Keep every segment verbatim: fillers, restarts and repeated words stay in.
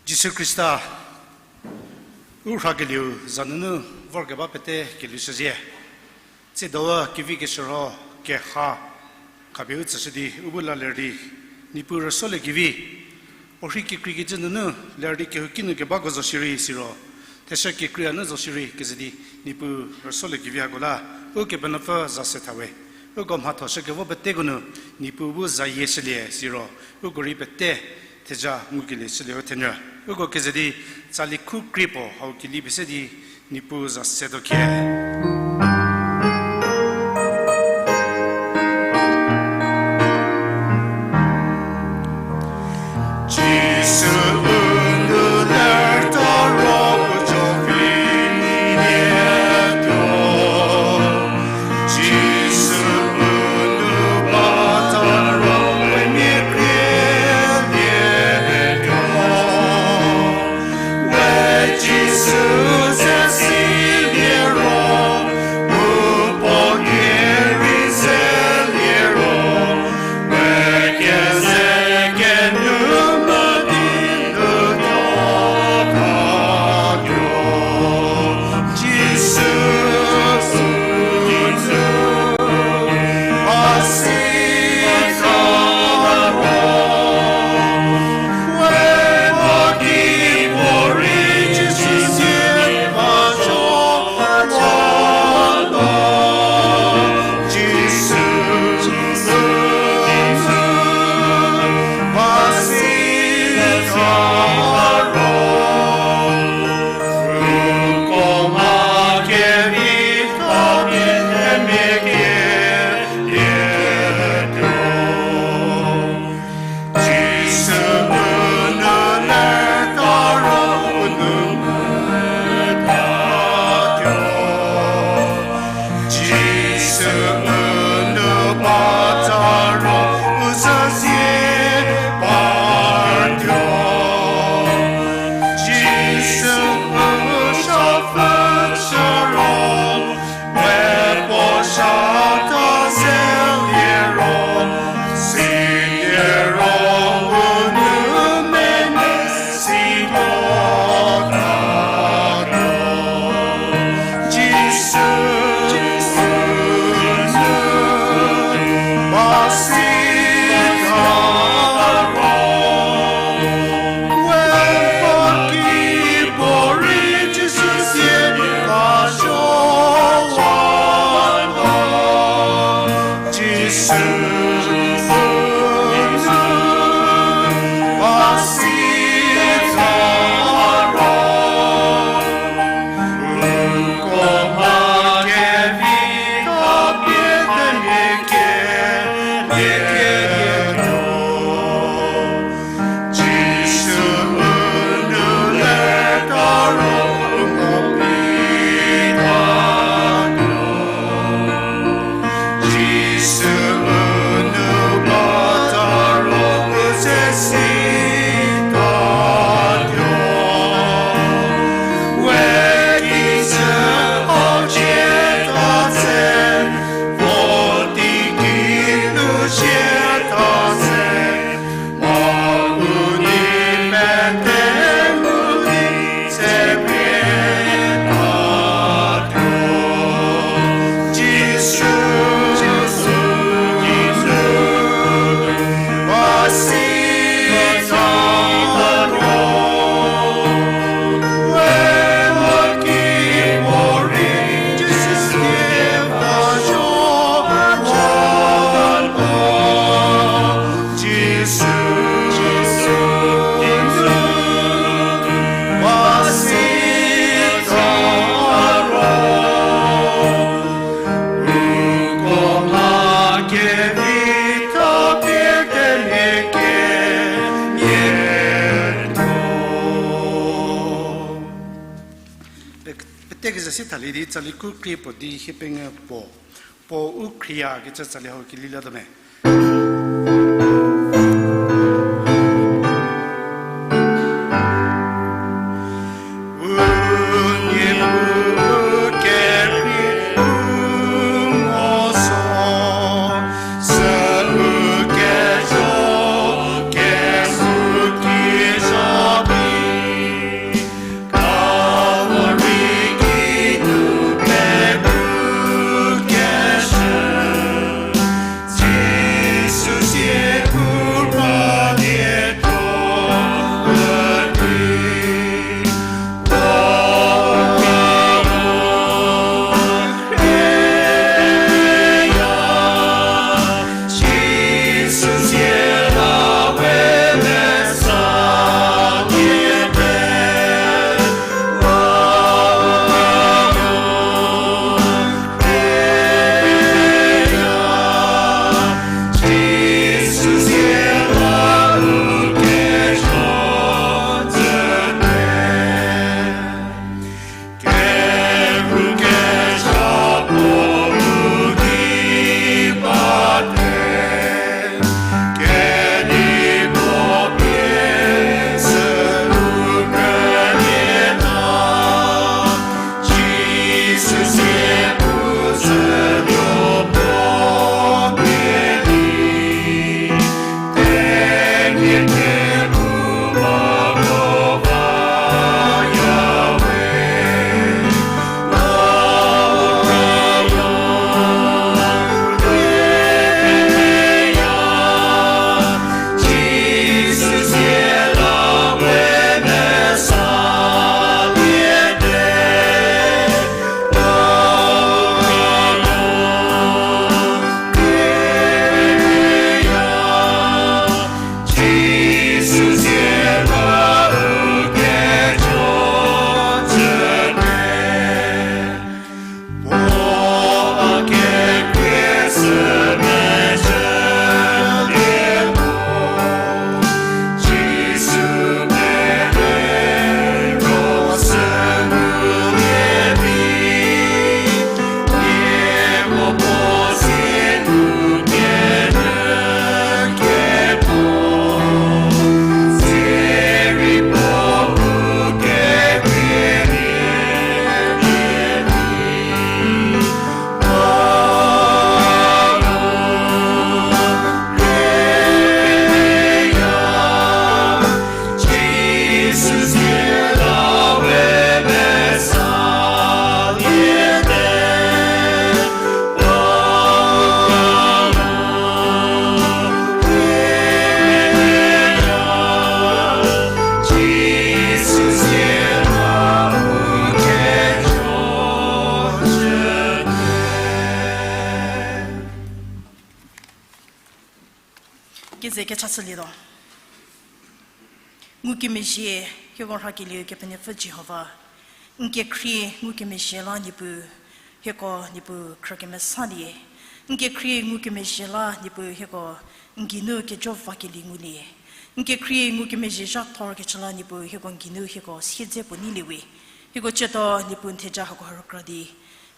Jisu Khrista, u rhakelieu za nunu vorkeba pete kelhou shüzie. Tsiedo kevi keshürho keha khapie u tsüshü di u bu la ler di, Niepuu rüsoliekevi, puorhei kekreikecü nunu ler di kehouki nu kebako zo shierei siro, theshü kekreiya nu zo shierei keze di Niepuu rüsoliekevi hako la, Ukepenuopfü za se thawe. Uko mhatho shükevo peteko nu Niepuu bu zayie shülie siro, uko rei pete theja ngukelie shülie u thenyü. Uko keze di tsali khu krie puo hau keli pese di Niepuu za se tuo khie. Jisu unu lerta ro puo jo krietuo. Jisu unu bata ro mia krietuo. We Jisu ze silie ro, u puo kerei zelie ro, we keze kenu mo di nu tuo. Jisu unu asi Jisu unu lerta ro u nou mvütatuo. Jisu unu bata ro u zhazie partuo. Jisu u shapfü chü ro, we puo sha ta zelie ro, silie ro u nou mene si tuo tatuo. Jisu unu asi ta ro, we puo ki puorei Jisu sie ta suo wa mo. Jisu unu asi ta ro, uko mha kevi ta pie te mia kelietuo. Jisu unu lerta ro u mo pi tatuo. Jisu unu bata ro u ze si tatuo. We kijü hau cie ta tse, vo teiki nu cie ta tse, ma u nei pete ngu di tse pie tatuo. Jisu unu asi ta ro, we puo ki puorei Jisu sie ta suo wa mo. Jisu unu asi ta ro, uko mha kevi ta pie te mia kelietuo. Pe-, pete keze si thalie di tsali khu krie puo di hie pengou puo, puo u khrieyakecü tsali hau keli latuo me. Sülietuo. Ngukemezhie, hieko rhakelieu Kepenuopfü Jihova. N kekhrie ngukemezhie la Niepuu, hieko Niepuu khrü kemesalie. N kekhrie ngukemezhie la Niepuu hieko n geinu kejo vakelie ngulie. N kekhrie ngukemezhie zha thor kecü la Niepuu hieko n geinu hieko siedze puo neilie we. Hieko chütuo Niepuu n theja hako rükra di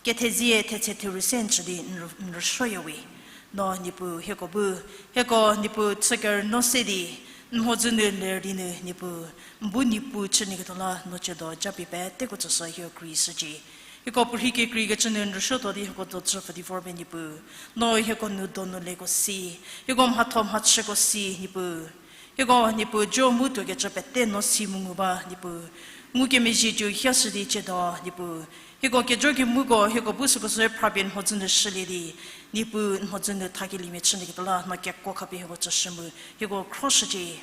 kethezie thetse theru se n chü di n rü-, n rüsuoyawe. No Niepuu hieko bu, hieko Niepuu chü kerünuo se di, n mhodzü nu ler di nu Niepuu, n bu Niepuu chülieketuo la no chütuo japie peteko tsüshü hieko khrie shücie. Hieko puorhi kekreikecü nu n rüsuotuo di hieko dojü pfü di vor pie Niepuu, no hieko nu donu leko si, hieko mhatho mhachüko si Niepuu. Hieko Niepuu jo mu tuokecü pete no si mu ngu ba Niepuu. Ngukemezhie ju hiashü di chütuo Niepuu. Hieko kejo kemuko hieko bu süko sü phrapie n mhodzü nu shülie di, Niepuu n mhodzü nu thakeliemia chülieketuo la no kekuo khapie hieko tsüshü mu hieko khroshücie.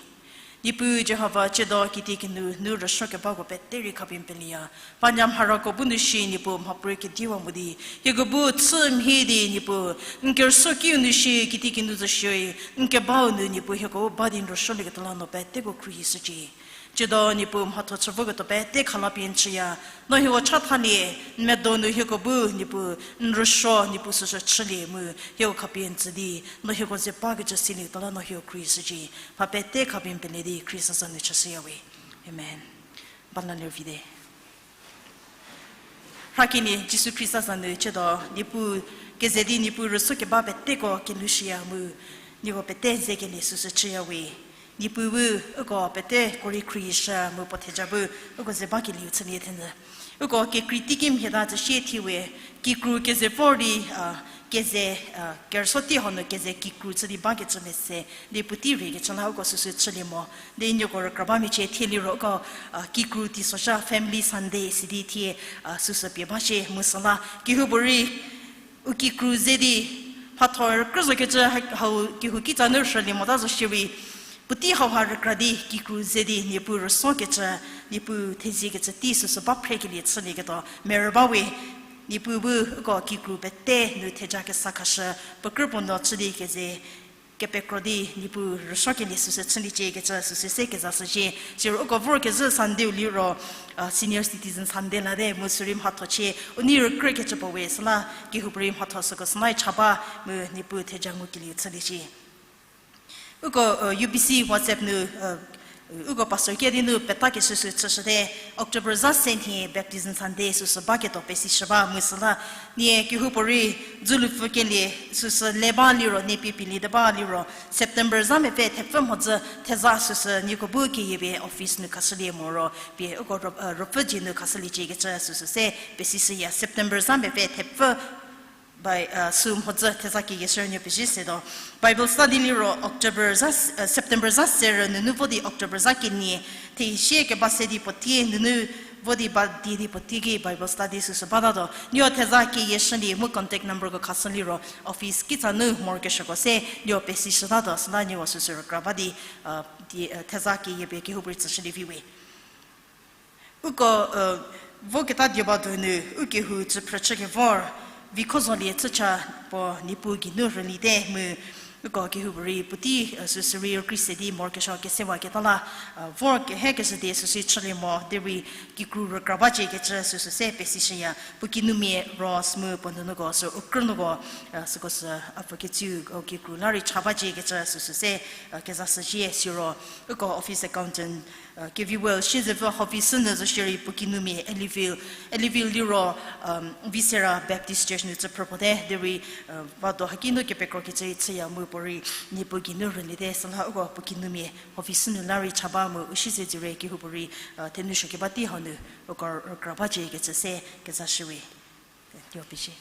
Niepuu Jihova chütuo kitiekinu nu rüsuo kebako pete rei khapie n pelieya. Panya mharako bu nu shi Niepuu mhapuorei kediwa mo di, hieko bu chü mhie di Niepuu, n kerüsuokiu nu shi kitiekinu zo shierei, n kebau nu Niepuu hieko ba di n rüsuolieketuo la no peteko khrie shücie. Chütuo Niepuu mhatho chü voketuo pete khalapie n chüya. No hieko chathalie, n medo nu hieko bu Niepuu n rüsuo Niepuu süsü chülie mu hieko khapie n tsü di, no hieko ze bakecü silieketuo la no hieko khrie shücie. Mha pete khapie n pele di Khrista za nu chüshüyawe. Amen. Ba la ler vite. Rhakenie Jisu Khrista za nu chütuo, Niepuu keze di Niepuu rüsuo keba peteko kelushüya mu, nieko pete zekelie süsü chüyawe. Niepuu bu uko pete korei khrieshü mu puo theja bu uko ze bakelieu chülie thenyü. Uko kekrei teiki mhie ta tsü sie thie we, kikru keze vor di, a, keze, a, kerüsuo tei hau nu keze kikru chü di bakecü mese di puotei rei kecü la uko süsü chülie mo. Di nieko rükra ba michie thie liro uko, a, kikru teisozha Family Sunday sidi thie, a, süsü pie ba shie mu süla kehoupuorei u kikru ze di mhatho rükrü zokecü ha-, hau kehou kitsa nu rhülie mota zo shierei, puotei hauha rükra di kikru ze di Niepuu rüsuokecü, Niepuu theziekecü tei süsü ba phrekelie chülieketuo merü ba we. Niepuu bu uko kikru pete nu theja kesa khashü, puo krü puo nuo chü di keze kepekro di Niepuu rüsuokelie süsü chüliecie kecü süsü se kezashücie. Siro uko vorkezhü Sunday-u liro, a, Senior Citizen Sunday late mu sürei mhatho chie u nei rükrükecü puo we süla kehoupuorei mhatho süko sünae cha ba mu Niepuu theja ngukelieu chüliecie. Uko, uh, U B C WhatsApp nu, uh, uko pastor kedi nu petakeshü sü chüshüte, October za se nhie Baptism Sunday süsü baketuo pesishü ba mu süla, nie kehoupuorei dzülupfükelie süsü le ba liro, nie pie pielie te ba liro, September za mepfü thepfü mhodzü theza süsü nieko bu keyie pie office nu khashülie moro pie uko ruo-, uh, ruopfü dzie nu khashüliecie kecü süsü se pesishüya. September za mepfü thepfü Bi-, uh, sü mhodzü theza keyie shürünuo pezhie setuo. Bible study liro October za, uh, September za serü nunu vo di October za kenie, thesie keba se di puotie nunu vo di ba die di puotie ki Bible study süsü batatuo. Nieko theza keyie shülie mu contact numberko khashü liro office kitsa nu morokesuoko se nieko pesishütatuo, süla nieko süsü rükra ba di, uh, di, uh, theza keyie pie kehoupuorei tsüshülie vi we. Uko, uh, voketa dioba donu, u kehou tsüphrü chükevor, Vikhozolie Chücha puo Niepuu geinu rülite mu, uko kehoupuorei puotei, uh, süsürei rükrie se di morokesuo kesewaketa la, uh, vor kehe kezhü di süsü chülie mo, derei kikru rükra bacie kecü süsü se pesishüya, puo kinumia Rose mu puo nunuko sü u krünuoko, uh, süko sü, uh, a pfü ketsiu, uh, kikru la rei cha bacie kecü süsü se, uh, kezashüzhie siro, uko office accountant, uh, Keviwell Shiezepfü Hopfü sünu zo shierei puo kinumia Elivil, Elivil liro, um, Visera Baptist Church nu tsüphrü puote, derei, uh, vado haki nu kepekro kecü chüya mu puorei Niepuu geinu rülite, süla uko puo kinumia Hopfü sünu la rei cha ba mu u siezedzürie kehoupuorei, uh, thenou suo keba tei hanu uko rükra bacie kecü se kezashüwe. Dio pie shie.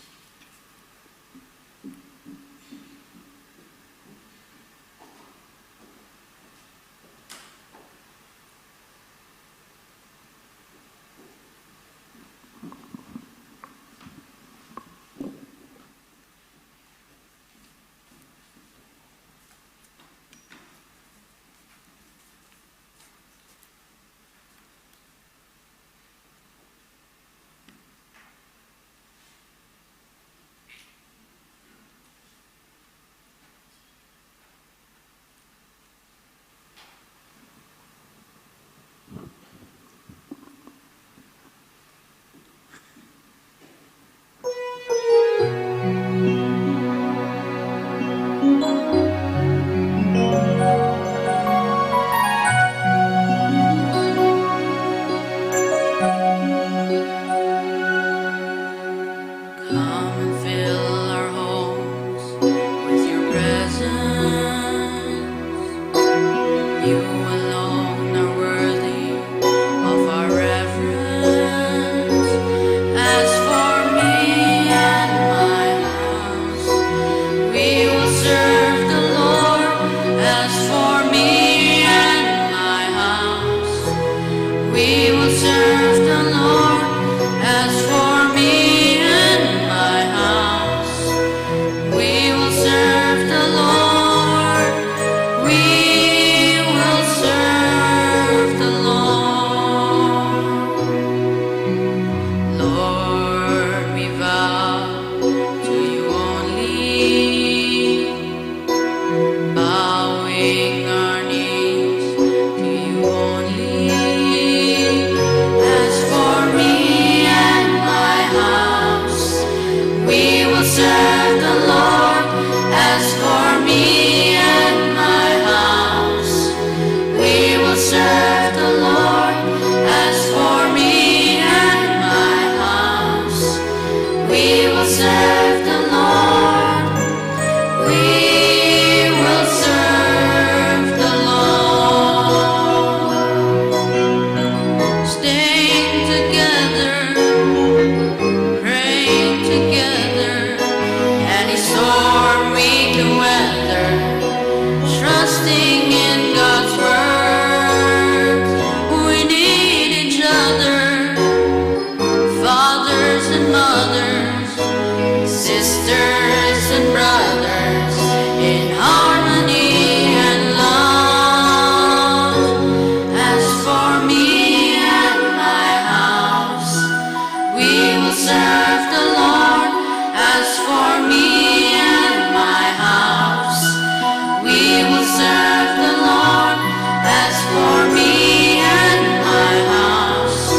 For me and my house,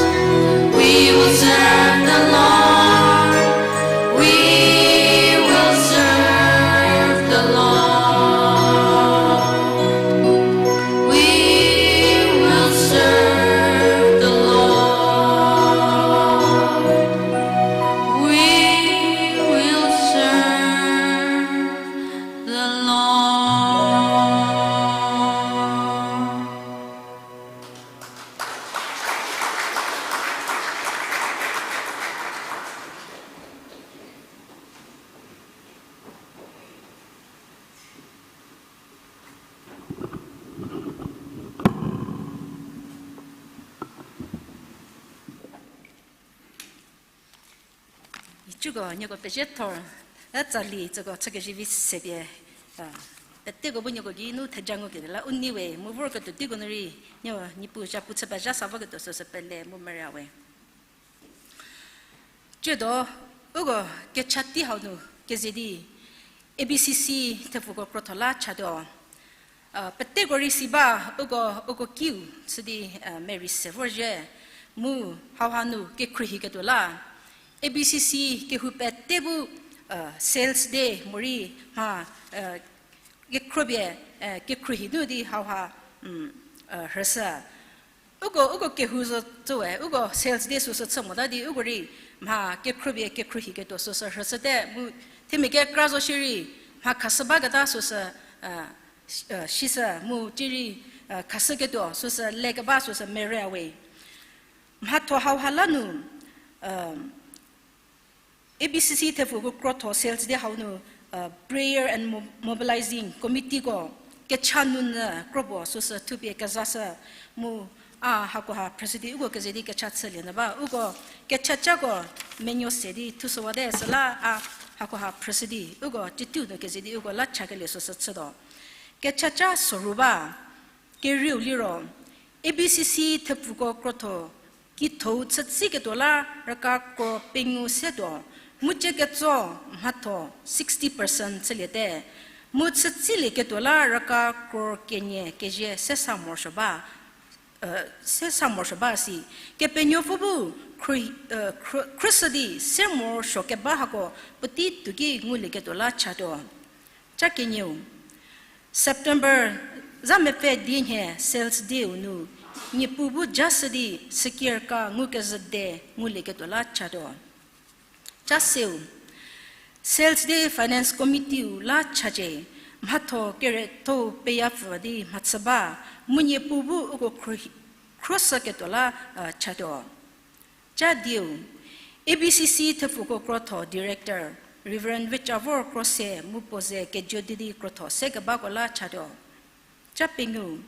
we will serve the Lord. We will serve the Lord. We will serve the Lord. We will serve the Lord. Icüko nieko pezhie thor, a tsali tsüko chükezhü vi sepie, a, peteko bu nieko gei nu theja ngukelie la u nei we, mu vorketuo teiko nu rei, nieko Niepuu zhapu chü pezha sa voketuo süsü pele mu meria we. Ciedo, uko kecha tei hau nu keze di, A B C C thepfuko krotho la chatuo. A, peteko rei si ba, uko, uko kiu chü di, a, merei se vorzhie, mu hauha nu kekhruohiketuo la, A B C C kehou pete bu, a, sales day morei mha, a, kekhrobie, a, kekhruohi nu di hauha, mm, a, rhüshü. Uko, uko kehou zo tsüwe, uko sales day süsü chü mota di, uko rei mha kekhruohie kekhruohiketuo süsü rhüshüte, mu themia kekra zo shierei, mha khashü baketa süsü, a, sh-, a, shisü, mu cierei, a, khashüketuo süsü lekeba süsü meria we. Mhatho hauha la nu, a, A B C C thepfuko krotho sales day hau nu, a, prayer and mo-, mobilizing committeeko kecha nunyü kropuo süsü thupie kezashü mu a hakoha president uko keze di kecha chülie nyü ba, uko kechacako menuo se di thushüwate süla a hakoha president uko cityu nu keze di uko la chakelie süsü chütuo. Kechaca soru ba, kerieu liro, A B C C thepfuko krotho kithou chütsiketuo la raka kro pengou se tuo, mu cie ketso mhatho sixty percent chüliete, mu chütsilieketuo la raka kro kenie kezhie se sa morosuo ba, e, se sa morosuo ba si, Kepenuopfü bu khrü-, e, khrü-, khrüshü di se morosuo keba hako puotei tuoki ngulieketuo la chatuo. Ca kenieu, September za mepfü die nhie sales day-u nu, Niepuu bu jashü di sükirka ngukezhü de ngulieketuo la chatuo. Ca seu, sales day finance committee-u la chacie, mhatho keretho-u peyapfü di mhachü ba, mu Niepuu bu uko khrü-, khrüshüketuo la, e, chatuo. Ca dieu, A B C C thepfuko krotho director, Reverend Vicavor Krose mu puo ze kejo di di krotho se kebako la chatuo. Ca pengou,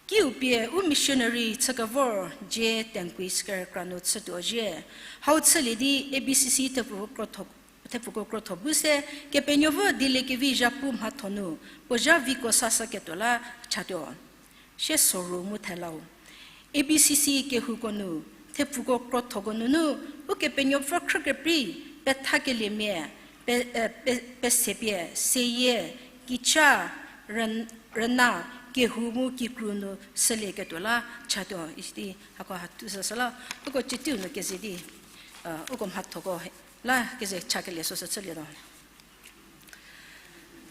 kiu pie u missionary chükevor dzie Tenkui Square kra nu chütuo zhie, hau chülie di A B C C thepfuko krotho, thepfuko krotho bu se, Kepenuopfü dieliekevi zhapu mhatho nu, puo zha viko sashüketuo la chatuo. Sie soru mu thelau. A B C C kehouko nu, thepfuko krothoko nunu, Ukepenuopfü khrükeprei, pethakeliemia, pe-, e, pe-, pesepie, seyie, kicha, rüna, kehou mu kikru nu sülieketuo la chatuo, isi di hako ha thusü süla, uko cityu nu keze di, e, uko mhathoko la keze chakelie süsü chülietuo.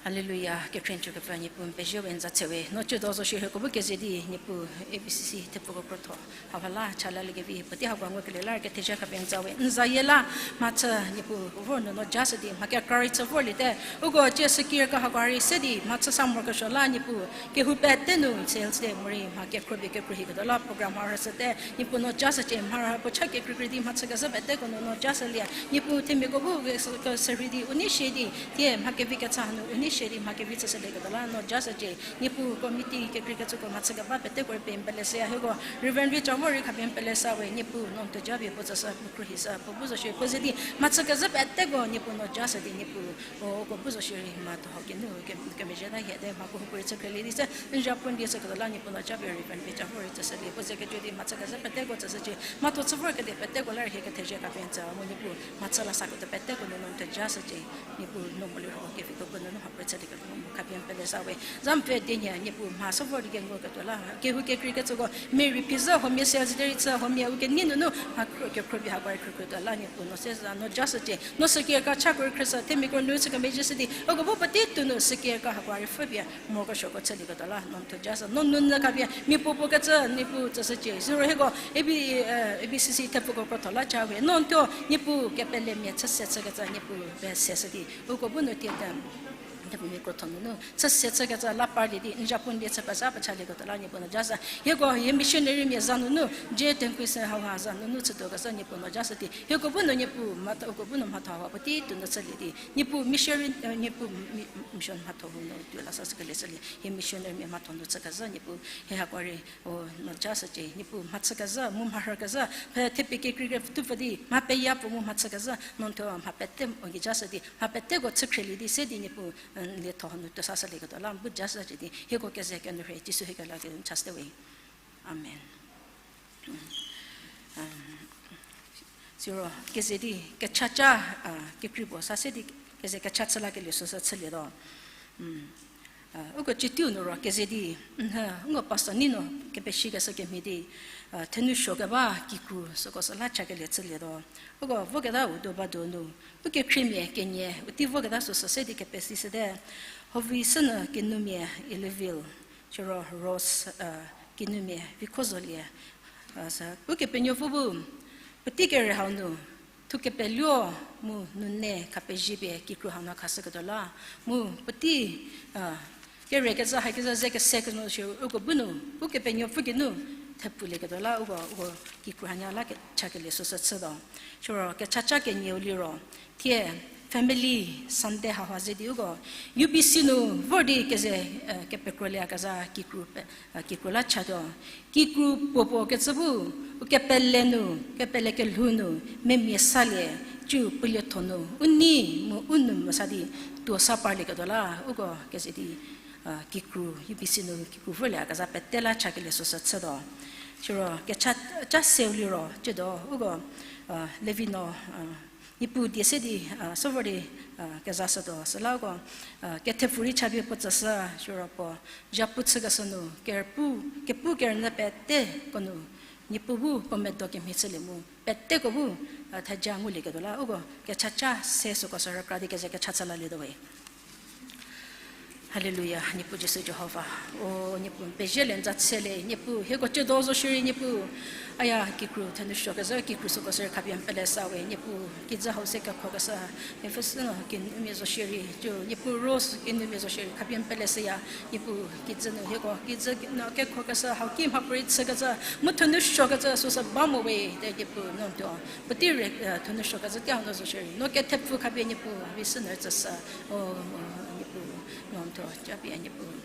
Hallelujah, kekhrienchükepfü Niepuu n pezie we n za tse we. No ciedo zo shierei ko bu keze di Niepuu A B C C thepfuko krotho hauha la chalaliekevi puotei hako ngukelie la kethezie khapie n za we. N zayie la mhachü Niepuu vor nu no jashü di mha kekra rei chü vorliete. Uko cie sükirka hako rei se di mhachü sa morokesuo la Niepuu kehou pete nu sales day morei mha kekhruohie kekhruohiketuo la program ha rüshüte. Niepuu no jashücie, mha ha puo cha kekreikrei di mhachü kezhü peteko nu no jashülie. Niepuu themiako bu ke-, ke-, serhei di u nei shie di, thie mha kevi kecha hanu u nei shie di mha kevi chüshülieketuo la no jashücie. Niepuu committee kekreikecüko mhachü keba peteko rei pie n pele seya hieko Reverend Vicavor rei khapie n pele sa we, Niepuu no n theja pie puo tsüshü, puo khruohishü, puo bu zo shierei puo ze di mhachü kezhü peteko Niepuu no jashü di Niepuu, o, uko bu zo shierei mha tuo hau kinu ke-, kemezhieta hiete, mha kehoupuorei chükhrielie di se n zhapu n die shüketuo la Niepuu no japie Reverend Vicavor rei tsüshülie, puo ze kejo di mhachü kezhü peteko tsüshücie, mhatho chü vorkelie peteko la rei hie kethezie khapie n tsü mu Niepuu mhachü la saketuo peteko nu no n theja shücie, Niepuu no moliro keviko bu nunu ha chülieketuo mu khapie n pele sa we. Za n pfü di nie, Niepuu mha sü vor di kenguketuo la, kehou kekreikecüko, mia rei phi zhü, huomia se zhü derei chü, huomia u kenei nunu, mha kro, kekhruohi hako rei khrüketuo la, Niepuu no se za, no ja shücie, no süki ka chako rei khrüshü, themiako nu chü kemezhie shü di, uko bu puotei tuo nu süki ka hako rei pfhüpie, morokesuoko chülieketuo la, no n thuo ja shü, no nunyü khapie, mia puopuo kecü, Niepuu tsüshücie, siro hieko, A B, eh, A B C C thepfuko krotho la cha we, no n thuo, Niepuu kepelemia chü se chükecü, Niepuu pese shü di, uko bu nu tiete. Thepfumia krotho nunu, chü se chükecü la parlie di, n zapu n die chü pezha pechalieketuo la Niepuu no ja shü. Hieko, hie missionarymia za nunu, je tenkuise hauha za nunu chütuo kecü Niepuu no ja shü di. Hieko bu nu Niepuu, mhatho, uko bu nu mhatho hauha puotei tuo nu chülie di. Niepuu missionary, eh, Niepuu mi-, mission mhatho hu nu tuo la sa shükelie chülie. Hie missionarymia mhatho nu chü kezhü Niepuu, hie hako rei, o, no ja shücie. Niepuu mhachü kezhü, mu mharhü kezhü, phe thepie kekrei kepfü di, mha peya puo mu mhachü kezhü, no n thuo mha pete, o, gei ja shü di. Mha peteko chü khrielie di se di Niepuu, n lietho nu tuo sa shülieketuo la, bu ja shücie di, hieko keze kenu rhei, Jisu hieko la kenu cha shüte we. Amen. Siro, keze di, kechaca, a, kekrei puo sa se di, keze kecha chü lakelie süsü chülietuo. A, uko citiu nu ro keze di, n, ngo pastor nei nu kepeshikeshü kemhie di, a, thenou suo keba kikru süko sü la chakelie chülietuo. Uko voketa u do ba donu, ukekhriemia kenie, u tei voketa süsü se di kepesishüte, Hovi sünu kinumia Ilivil, siro Rose, a, kinumia Vikhozolie, a, sü, Ukepenuopfü bu, puotei kere hau nu, thu kepeluo mu nune khapezhie pie kikru hau nu khashüketuo la, mu puotei, a, kerekecü hakezha ze kese kenu shi uko bu nu, Ukepenuopfü geinu, thepfulieketuo la uko, uko kikru hanie la ke, chakelie süsü chütuo. Siro kechaca kenieu liro, thie Family Sunday hauha ze di uko, U B C nu vor di keze, e, kepekrolie kezha kikru pe, e, kikru la chatuo. Kikru puopuo kecü bu, u kepele nu, kepele kelhou nu, memia salie, ciu pulietho nu, u nei mu u nou mesa di, tuo sa parlieketuo la, uko keze di, a, kikru, U B C nu kikru vorlie kezha pete la chakelie süsü chütuo. Siro kecha, ca seu liro, ciedo, uko, a, Levi no, a, Niepuu die se di, a, sü vor di, a, kezashütuo, süla uko, a, kethepfurei chapie puo tsüshü, siro puo, zhapu chükeshü nu, kepu, kepu kerünyü peteko nu, Niepuu bu puo medo kemhie chülie mu, peteko bu, a, theja ngulieketuo la, uko kechaca se süko sü rükra di keze kecha chü lalietuo we. Hallelujah, Niepuu Jisu Jihova. O, Niepuu, n pezie le n za tse le, Niepuu, hieko ciedo zo shierei, Niepuu. Aya, kikru, thenou suo kezhü, kikru süko sü rei khapie n pele sa we, Niepuu, kijü hau se kekhokeshü, Efeso kinumia zo shierei, cü, Niepuu Rose kinumia zo shierei, khapie n pele seya, Niepuu, kijü nu hieko, kijü no kekhokeshü, hau ki mhapuorei chükecü, mu thenou suo kezhü, süsü ba mo we, te Niepuu, no n tuo, puotei rei, e, thenou suo kezhü tei hau nu zo shierei, no kethepfu khapie Niepuu, vi sü nu tsüshü, o, Niepuu, no n tuo, japie Niepuu.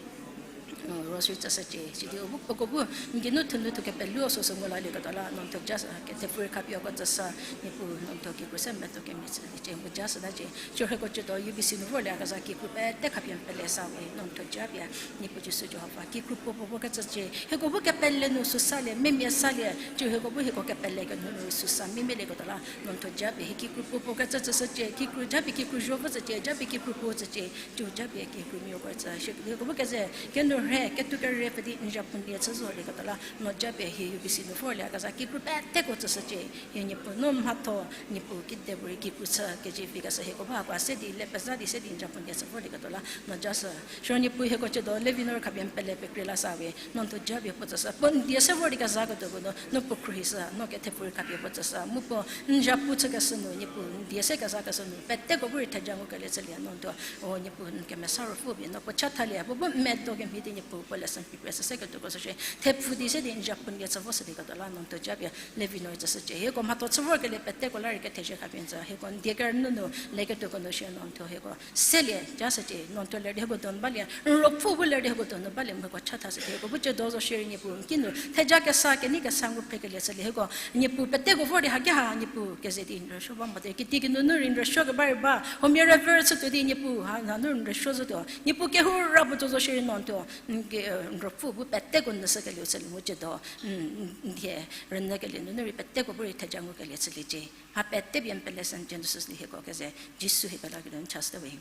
Rosary tsüshücie, sidi uko bu, n geinu thenou thu kepeluo süsü ngu lalieketuo la, no n tuo ja shü, kethepfurei khapie uko tsüshü, Niepuu, no n tuo kikru se medo kemhie chüliecie, mu ja shütacie, siro hieko ciedo U B C nu vorlie kezha kikru pete khapie n pele sa we, no n tuo japie, Niepuu Jisu Jihova, kikru puo puo puo kecücie, hieko bu kepele nu süsalie, memia salie, cü hieko bu hieko kepele kenu nu rei süsa, memialieketuo la, no n tuo japie, hie kikru puo puo kecü tsüshücie, kikru japie kikru zuo vü tsücie, japie kikru puo tsücie, cü japie kikru nuoko tsü, shi hieko bu keze, kenu rhe, ketuo kere pfü di, n zhapu n die chü zolieketuo la, no japie hie U B C nu vorlie kezha kikru peteko tsüshücie, hie Niepuu no mhatho, Niepuu kidepuorei kikru chü, kezivi keshü hieko ba hako se di, le pezha di se di n zhapu n die chü vorlieketuo la, no ja shü, siro Niepuu hieko ciedo, Levi no rei khapie n pele pekrie la sa we, no n tuo japie puo tsüshü, puo n die se vor di kezhaketuoko nu, no puo khruohishü, no kethepfurei khapie puo tsüshü, mu puo n zhapu chükeshü nu, Niepuu n die se kezhakeshü nu, peteko bu rei theja ngukelie chülie, no n tuo, o Niepuu n kemesa ruopfü pie, no puo chathalie, puo bu medo kemhie di Niepuu puo lesson prepare chü seketuoko sü shie, thepfü di se di n zhapu n die chü voshülieketuo la, no n tuo japie, Levi no rei tsüshücie, hieko mhatho chü vorkelie peteko la rei kethezie khapie n tsü, hieko n die kerünyü nu, leketuoko nu shie no n tuo hieko, selie, ja shücie, no n tuo ler di hieko donu balie, n ruopfü bu ler di hieko donu balie, mu hieko chathashücie, hieko bu ciedo zo shierei Niepuu, n kinu, theja kesa, kenei kesa ngu phrekelie chülie, hieko, Niepuu, peteko vor di haki ha, Niepuu, keze di n rüsuo ba mote, kitiekinu nu rei n rüsuo keba rei ba, huomia rüvü chütuo di Niepuu, ha, nanu n rüsuo zotuo, Niepuu kehou ra puo tuo zo shierei no n tuo, n ke, e, n ruopfü bu peteko nu shükelieu chülie mu ciedo, n, n, n die, rünyükelie nunu rei peteko bu rei theja ngukelie chüliecie, mha pete pie n pele sü n cie nu süsü di hieko keze, Jisu hieko la kelhou n chashüte we.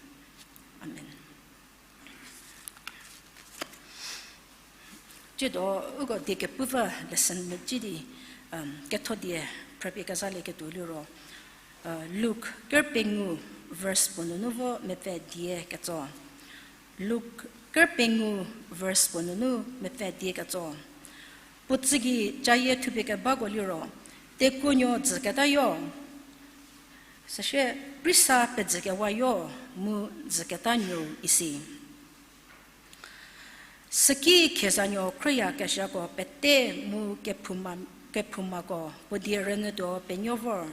Amen. Siedo uko die kepupfü lesson mecü di, um, ketho die phrüpie kezalieketuo liro, uh, Luk ker pengou verse puo nunu vo mepfü die ketso. Luk ker pengou verse puo nunu mepfü die ketso. Puo tsügei cayie thupie kebako liro, tekuonuo dzüketa yo, süsie prisa pedzükewa yo, mu dzüketa nuou isi. Süki khiezanuo khrüyakezhako pete mu kephouma, kephoumako puo die rünyütuo penuo vor.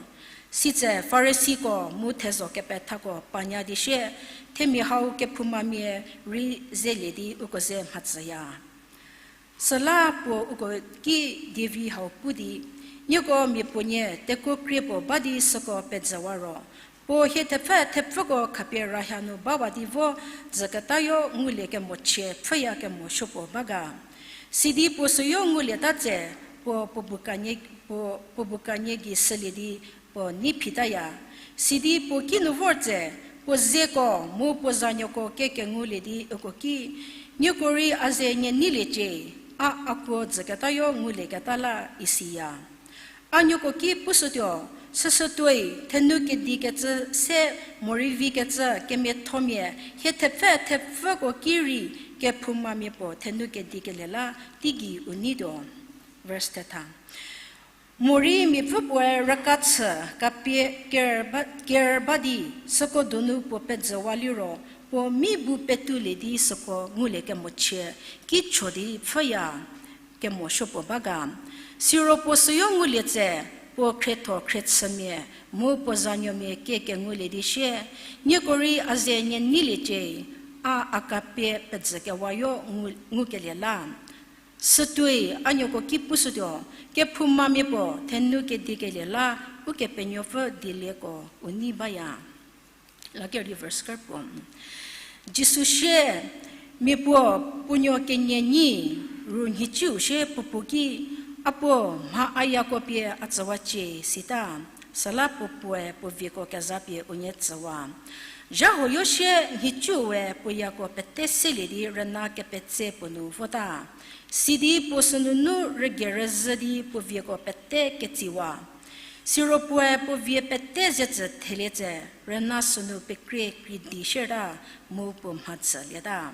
Sitse Farisiko mu thezho kepethako panya di sie, themia hau kephoumamia rei zelie di uko ze mhatsüya. Süla puo uko ki dievi hau pu di, nieko mia puonie tekuo krie puo ba di süko pedzüwa ro, puo hie thepfü thepfüko khapie rahia nu bawa di vo dzüketa yo ngulie kemochie pfhüya kemo supuo ba ga. Sidi puo süyo ngulieta tse, puo, puo bukanie, puo, puo bukanie gei sülie di puo nei phitaya. Sidi puo kinu vor tse, puo zeko mu puo zanuoko kekengulie di uko ki, nieko rei a ze nie neiliecie, a a kuo dzüketa yo ngulieketa la isiya. A nieko ki pushütuo, süsütuoi thenu kedikecü se morei vikecü kemiathomia hie thepfü thepfüko ki rei kephoumamia puo thenu kedikelie la teigei u neituo. Verse thetha. Morei miapfü puoe rüka chü kapie ker ba, ker ba di süko donu puo pedzüwa liro, puo mi bu petulie di süko ngulie kemochie kicho di pfhüya kemo supuo ba ga. Siro puo süyo ngulie tse, puo khrietho khriechümia mu puo zanuomia kiekengulie di sie, nieko rei a ze nie neiliecie, a a kapie pedzükewa yo ngu, ngukelie la. Sütuoi a nieko ki pushütuo, kephoumamia puo thenu kedikelie la Ukepenuopfü dielieko u nei baya. Laker di verse ker puo. Jisu sie, mia puo puonuo kenie nyi ru nhicuu sie puo puo ki, a puo mha a yako pie a tsüwacie sita, süla puo puoe puo vieko kezapie unie tsüwa. Zha huoyo sie nhicuue puo yako pete selie di rüna kepetse puo nu vota. Sidi puo sünunu rügerüzhü di puo vieko pete ketsiwa. Siro puoe puo vie pete zetsü thelie tse, rüna sünu pekrie krie di shierta mu puo mhadzülieta.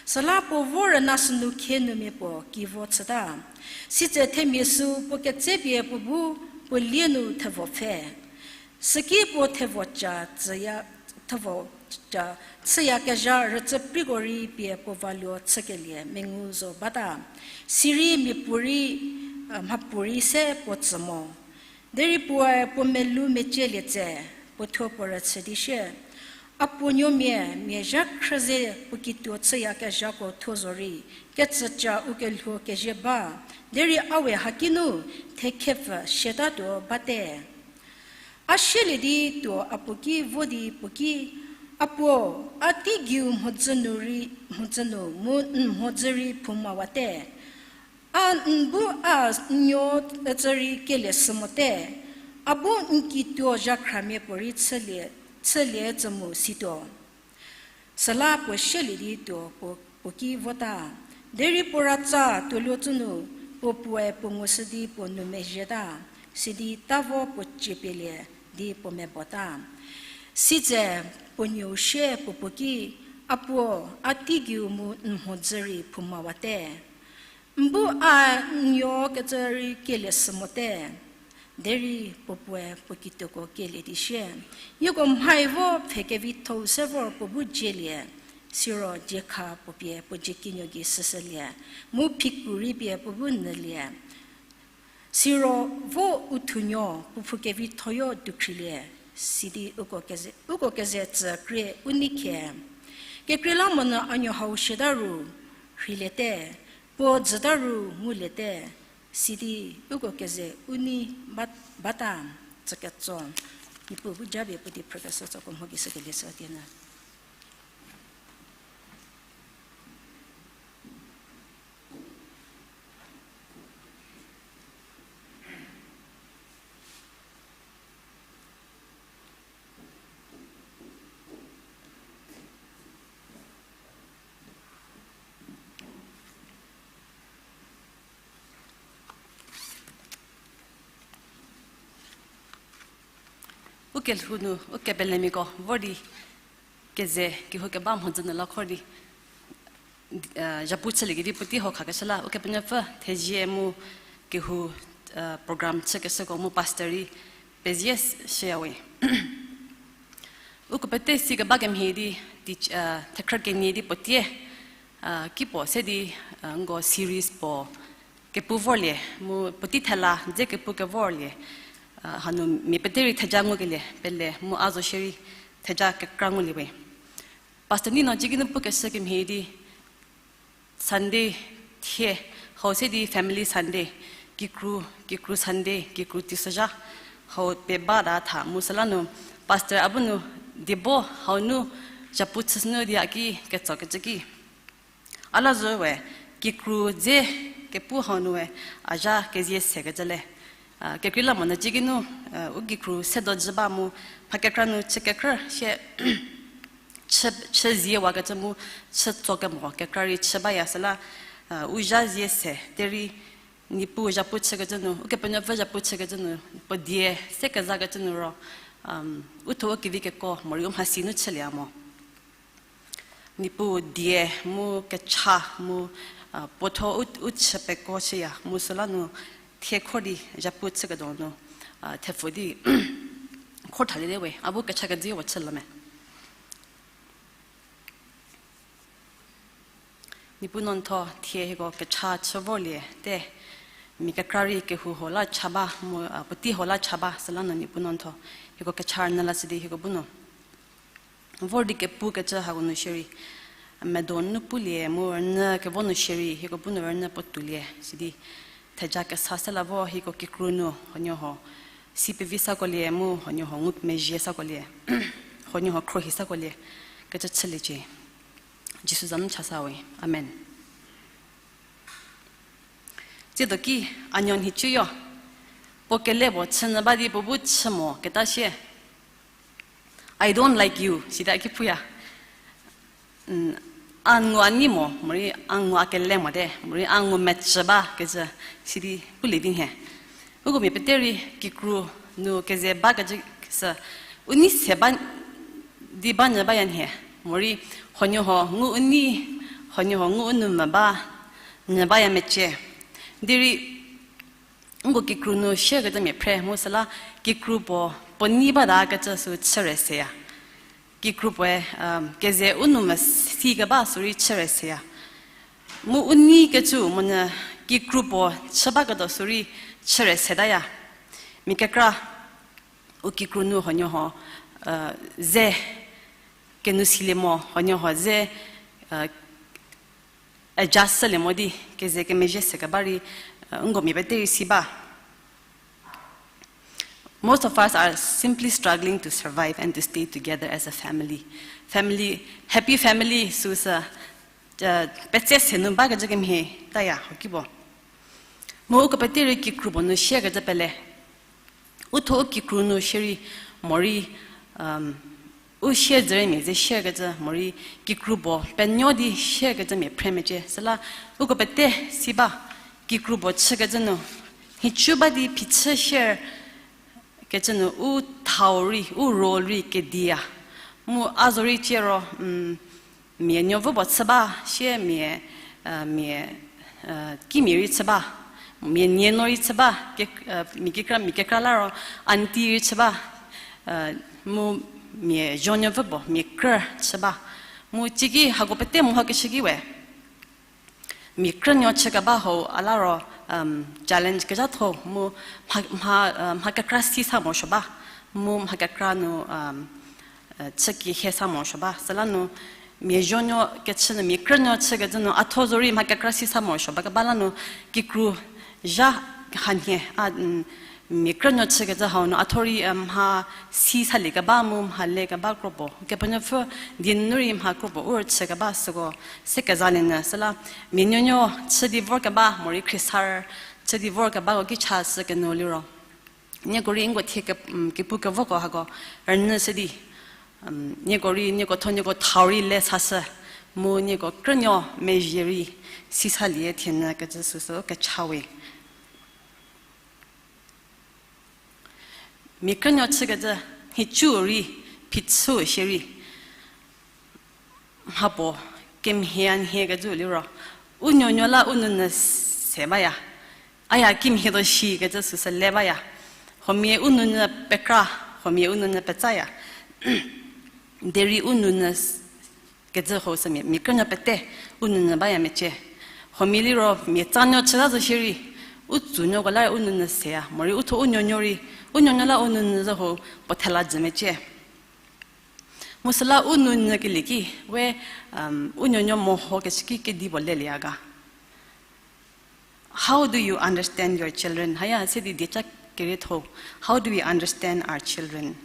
Süla puo vo rüna sünu khie numia puo ki vo chüta. Sitse themia sü puo ketsepie puo bu puo lie nu thevo pfhe. Süki puo thevo ca chüya, thevo ca chüyakezha rütsüpriko rei pie puo valuo chükelie mengu zo bata. Sirei miapuorei, mhapuorei se puo tsü mo. Derei puoe puo melou mecielie tse, puo thuo puo rüchü di sie, a puonuomia mia zha khrü ze puo kituo chüyakezhako thuo zorei kecüca u kelhuo kezhie ba, derei a we hakinu thekhepfü siatatuo bate. A sielie di tuo a puo ki vo di puo ki, a puo, a teigeiu mhodzü nu rei, mhodzü nu mu n mhodzü rei phoumawate. A n bu a n nuo ücü rei kelie sü mote, a bu n kituo zhakhramia puorei chülie, chülie tsü mu situo. Süla puo sielie di tuo puo, puo ki vota. Derei puo ratsa tuoluo tsü nu, puo puoe puo ngushü di puo nou mezhieta, sidi ta vo puo cie pielie di puo mebota. Sitse puo nuou sie puo puo ki, a puo, a teigeiu mu n mhodzü rei phoumawate. N bu a n nuo kecü rei kelie sü mote. Derei puo puoe puo kituoko kelie di sie, nieko mhai vo pfhe kevitho-u se vor puo bu dzielie, siro dziekha puo pie puo dziekinuo gei süsülie, mu phiku rei pie puo bu nyülie. Siro vo u thunuo puo phou kevitho-yo dukhrilie, sidi uko keze, uko keze tsü krie u nei khie. Kekreilamonyü a nuo hau siata ru rheiliete, puo jüta ru nguliete, sidi uko keze u nei ba, bata. Tsüketso, Niepuu bu japie puo di phrükeshü tsüko mho gei shükelie shütie nyü. U kelhou nu, u kepelemiako vor di, keze, kehou keba mhodzü nu la khor di, eh, zhapu chülie kevi puotei hau khakeshü la, Ukepenuopfü thezie mu kehou, eh, program chükeshüko mu pastor rei pezie shüyawe. Uko pete si keba kemhie di, di, eh, thekhrü kenie di puotei, eh, kipuo se di, eh, nko series puo kepu vorlie, mu puotei thela dze kepu kevorlie, eh, hanu mia pete rei theja ngukelie pele mu a zo shierei theja kekra nguliewe. Pastor Nino ciki nu pukeshü kemhie di, Sunday thie, hau se di Family Sunday, kikru, kikru Sunday, kikru teisozha, hau pie bata tha mu süla nu, Pastor a bu nu, diebo hau nu, zhapu chüshünu di a ki ketsokecü ki. A la zo we, kikru dze kepu hau nu we, a zha kezie sekecü le. A, kekreilamonyü ciki nu, eh, u kikru sedo jü ba mu, mha kekra nu chü kekrü shie, chü, chü ziewakecü mu, chü tso kemo kekra rei chü baya süla, eh, u zha zie se, derei, Niepuu zhapu chükecü nu, Ukepenuopfü zhapu chükecü nu, puo die se kezakecü nu ro, um, u thuo u kevi keko, morei u mhasi nu chülie mo. Niepuu die mu kecha mu, ah, puo thuo u, u chü peko chüya mu süla nu thie khor di zhapu chüketuo nu, ah, thepfü di khor thalie we, a bu kecha kedzüu chüla me. Niepuu no n thuo thie hieko kecha chü vorlie te, mia kekra rei kehou hau la cha ba mu, ah, puotei hau la cha ba süla nu Niepuu no n thuo hieko kecha rünyü la sidi hieko bu nu vor di kepukecü hako nu shierei, medo nu pulie mu rünyü kevo nu shierei hieko bu nu rünyü puo toulie sidi, theja kesa se la vo hieko kikru nu huoniehuo si pevi sakolie mu huoniehuo ngumezhie sakolie, huoniehuo khruohi sakolie kecü chüliecie. Jisu za nu cha sa we. Amen. Tsiedo ki, a nuo nhicuyo, puo kele puo chünyü ba di puo bu chü mo keta sie, I don't like you sita ki puya. A ngu a nei mo, morei a ngu a kele mote, morei a ngu mecü ba kecü sidi pulie vi nhie. Uko mia pete rei kikru nu keze bakecü sü, u nei se ba di banyü baya nhie, morei huoniehuo ngu u nei, huoniehuo ngu u nou mvü ba, nyü baya mecie. Derei nko kikru nu share kecü mia phre mu süla kikru puo, puo nei bata kecü sü chüre seya. Kikru puoe, um, keze u nou mvü si keba sürei chüre seya. Mu u nei kecü monyü kikru puo chü baketuo sürei chüre setaya. Mia kekra u kikru nu huoniehuo, ze kenu silie mo, huoniehuo ze, a, adjust sülie mo di keze kemezhie se keba rei, nko mia pete rei si ba. Most of us are simply struggling to survive and to stay together as a family. Family, happy family süsü, petse se nu bakecü kemhie taya ho ki puo. Mu uko pete rei kikru puo nu share kecü pele. U thuo u kikru nu shierei morei, u share dzüriemia ze share kecü morei kikru puo penuo di share kecü mia phre mecie süla uko pete si ba kikru puo chükecü nu, nhicu ba di phichü share kecü nu u thau rei, u role rei kediya. Mu a zorei cie ro, mia nuopfü puo chü ba, sie mia, mia, kimia rei chü ba, mia nie nuo rei chü ba, mia kekra, mia kekra la ro aunty rei chü ba, mu mia zuonuopfü puo mia krü chü ba. Mu ciki hako pete meho keshü ki we mia krünuo chü keba hau a la ro, challenge kezhatho mu mha, mha kekra si sa morosuo ba, mu mha kekra nu chü kehie sa morosuo ba. Süla nu mia zuonuo kechü nu mia krünuo chükecü nu a thuo zorei mha kekra si sa morosuo ba keba la nu kikru zha hanhie a, mia krünuo chükecü hau nu a thuo rei mha si salie keba mu mha le keba kropuo Kepenuopfü die nunu rei mha kropuo u rüchü keba süko se kezalienyü süla mia nuonuo chü di vor keba morei khriesarü chü di vor kebako ki cha sü kenu liro nieko rei nko thie ke, kepu kevoko hako rünyüshü di, nieko rei nieko thuo nieko thau rei le sashü mu nieko krünuo mezhie rei si salie thienyü kecü süsü kecha we. Mia krünuo chükecü nhicu rei, phichü shierei. Mhapuo, kemhie a nhiekecü liro, u nuonuo la u nounyü se baya. Aya kimhie tuo shikecü süsü le baya. Huomia u nounyü pekra, huomia u nounyü petsaya. Derei u nounyü kecü ho sümia, mia krünuo pete, u nounyü baya mecie. Huomia liro, mia tsanuo chüta zo shierei, u tsünuoko la rei u nounyü seya, morei u thuo u nuonuo rei, u nuonuo la u nounyü zo ho, puo thela jü mecie. Mu süla u nounyü kelie ki, we, u nuonuo mehokeshü ki kedipuo lelieya ga? How do you understand your children? Haya se di dieca kerietho. How do we understand our children?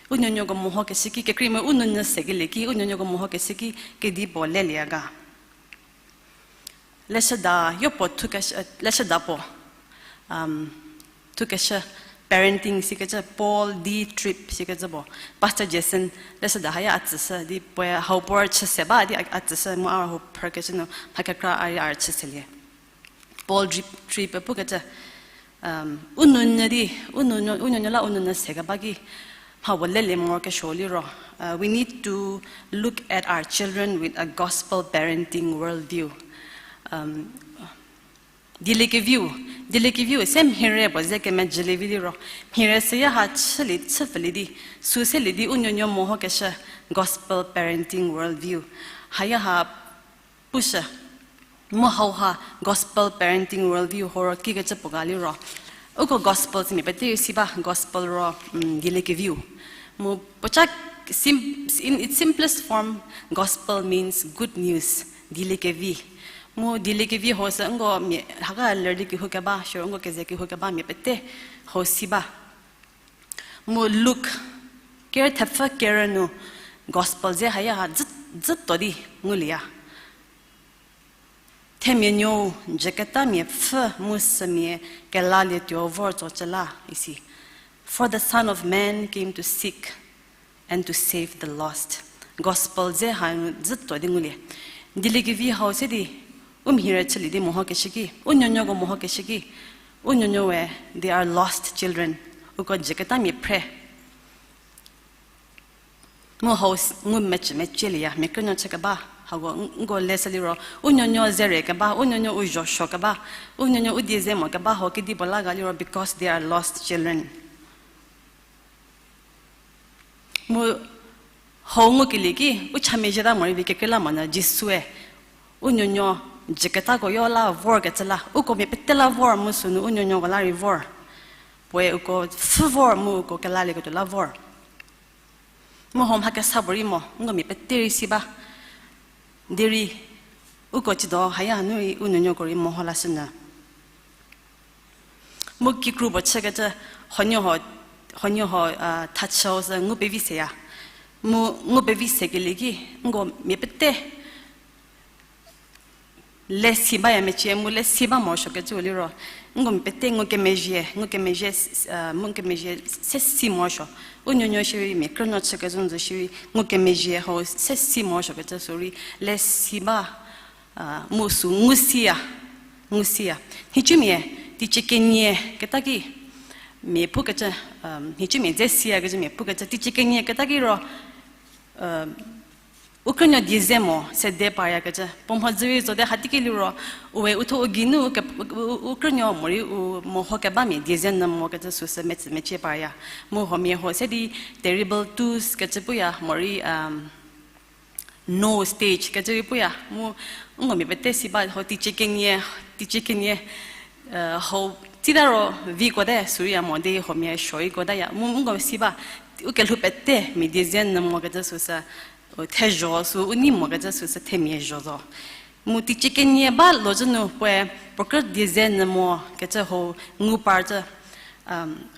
U nuonuoko mehokeshü ki, kekreilamonyü u nounyü sekelie ki, u nuonuoko mehokeshü ki kedipuo lelieya ga? Leshüda, yopuo thukeshü, leshüda puo, thukeshü, parenting sikecü, Paul D. Tripp sikecü puo. Pastor Jason, leshüda haya a tsüshü, di puoe hau puo rüchü se ba, di a, a tsüshü, mu a hau phrükecü nu, mha kekra a rei a rüchü selie. Paul Tripp, Tripp pukecü, u nounyü di, u nuonuo, u nuonuo la u nounyü sekeba ki, mha puo lelie morokesuo liro, we need to look at our children with a gospel parenting worldview. Dieliekeviu, dieliekeviu se mhire puo ze kemejülievi liro, mhire süya ha chülie, chüpfülie di, sü selie di u nuonuo mehokeshü gospel parenting worldview. Haya ha pushü, mu hauha gospel parenting worldview horo kikecü puo ga liro, uko gospel sümia pete rei si ba, gospel ro, dieliekeviu. Mu puoca, in its simplest form, gospel means good news, dieliekevi. Mu dieliekevi ho sü nko mia, haka ler di kehoukeba, siro nko keze kehoukeba mia pete ho si ba. Mu Luk, ker thepfü ker nu, gospel dze haya ha dzü, dzüto di ngulieya. Themia nuou, jüketamia pfhü mu sümia kelalietuo vor tsocü la, isi. For the Son of Man came to seek and to save the lost. Gospel dze ha dzüto di ngulie. Dieliekevi hau se di, u mhire chülie di mehokeshü ki, u nuonuoko mehokeshü ki, u nuonuo we, they are lost children. Uko jüketamia phre. Mu hau s-, ngu mecü mecielieya, mia krünuo chükeba, hako n-, nko leshü liro, u nuonuo zere keba, u nuonuo u zho suo keba, u nuonuo u die ze mo keba, hau kedipuo la ga liro, because they are lost children. Mu hau ngukelie ki, u chamezhieta morei vi kekreilamonyü Jisue, u nuonuo jüketako yo la vorkecü la, uko mia pete la vor mu sünu u nuonuoko la rei vor. Puoe uko pfhü vor mu uko kelalieketuo la vor. Mu hau mha kesa puorei mo, nko mia pete rei si ba. Derei, uko tsiedo haya nu rei u nuonuoko rei meho lashünyü. Mu kikru puo chükecü, huonuo ho, huonuo ho, thachüu sü ngu pevi seya. Mu ngu pevi sekelie ki, nko mia pete le si baya mecie mu le si ba morosuokecüu liro, nko mia pete ngukemezhie, ngukemezhie, s-, s-, mu kemezhie se si morosuo. U nuonuo shierei mia krünuo chükezhü nu zo shierei ngukemezhie hau se si morosuokecü sürei le si ba, mu sü ngu siya, ngu siya. Nhicumia, teicie kenie keta ki, mia pukecü, nhicumia dze siyakecü mia pukecü, teicie kenie keta ki ro, u krünuo die ze mo, sede paryakecü. Puo mhodzü rei zote hatiki liro, ue uthuo u geinu u ke-, u, u, u krünuo morei u meho kebamia die ze nyü mokecü süsü metsü mecie parya. Mu huomia huo se di terrible twos kecü puya, morei, no stage kecü rei puya. Mu, nko mia pete si ba ho teicie kenie, teicie kenie, hau tsita ro vikuote sürei ya mo di huomia suoikuotaya. Mu nko si ba, u kelhou pete mia die ze nyü mokecü süsü, u thezho sü u nei mokecü süsü themia zho zo. Mu teicie kenie ba lozhü nu puoe, puo krü die ze nyü mokecü hau ngu parcü.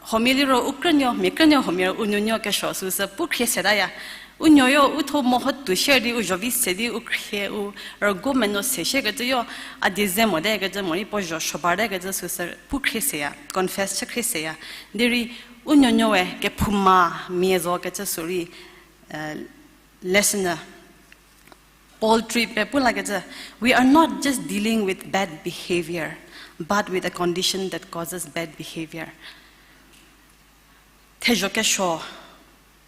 Huomia liro u krünuo, mia krünuo huomia u nuonuo kesuo süsü pu khrie setaya. U nuoyo uthuo meho tuo shie di u zho vi se di u khrie u rügo meno se shiekecü yo, a die ze mote kecü morei puo zho suo bate kecü süsü pu khrie seya, confess chü khrie seya. Derei u nuonuoe kephouma mia zo kecü sürei, lesson-u. Paul Tripp-e pu lakecü, we are not just dealing with bad behavior, but with a condition that causes bad behavior. Thezho kesuo,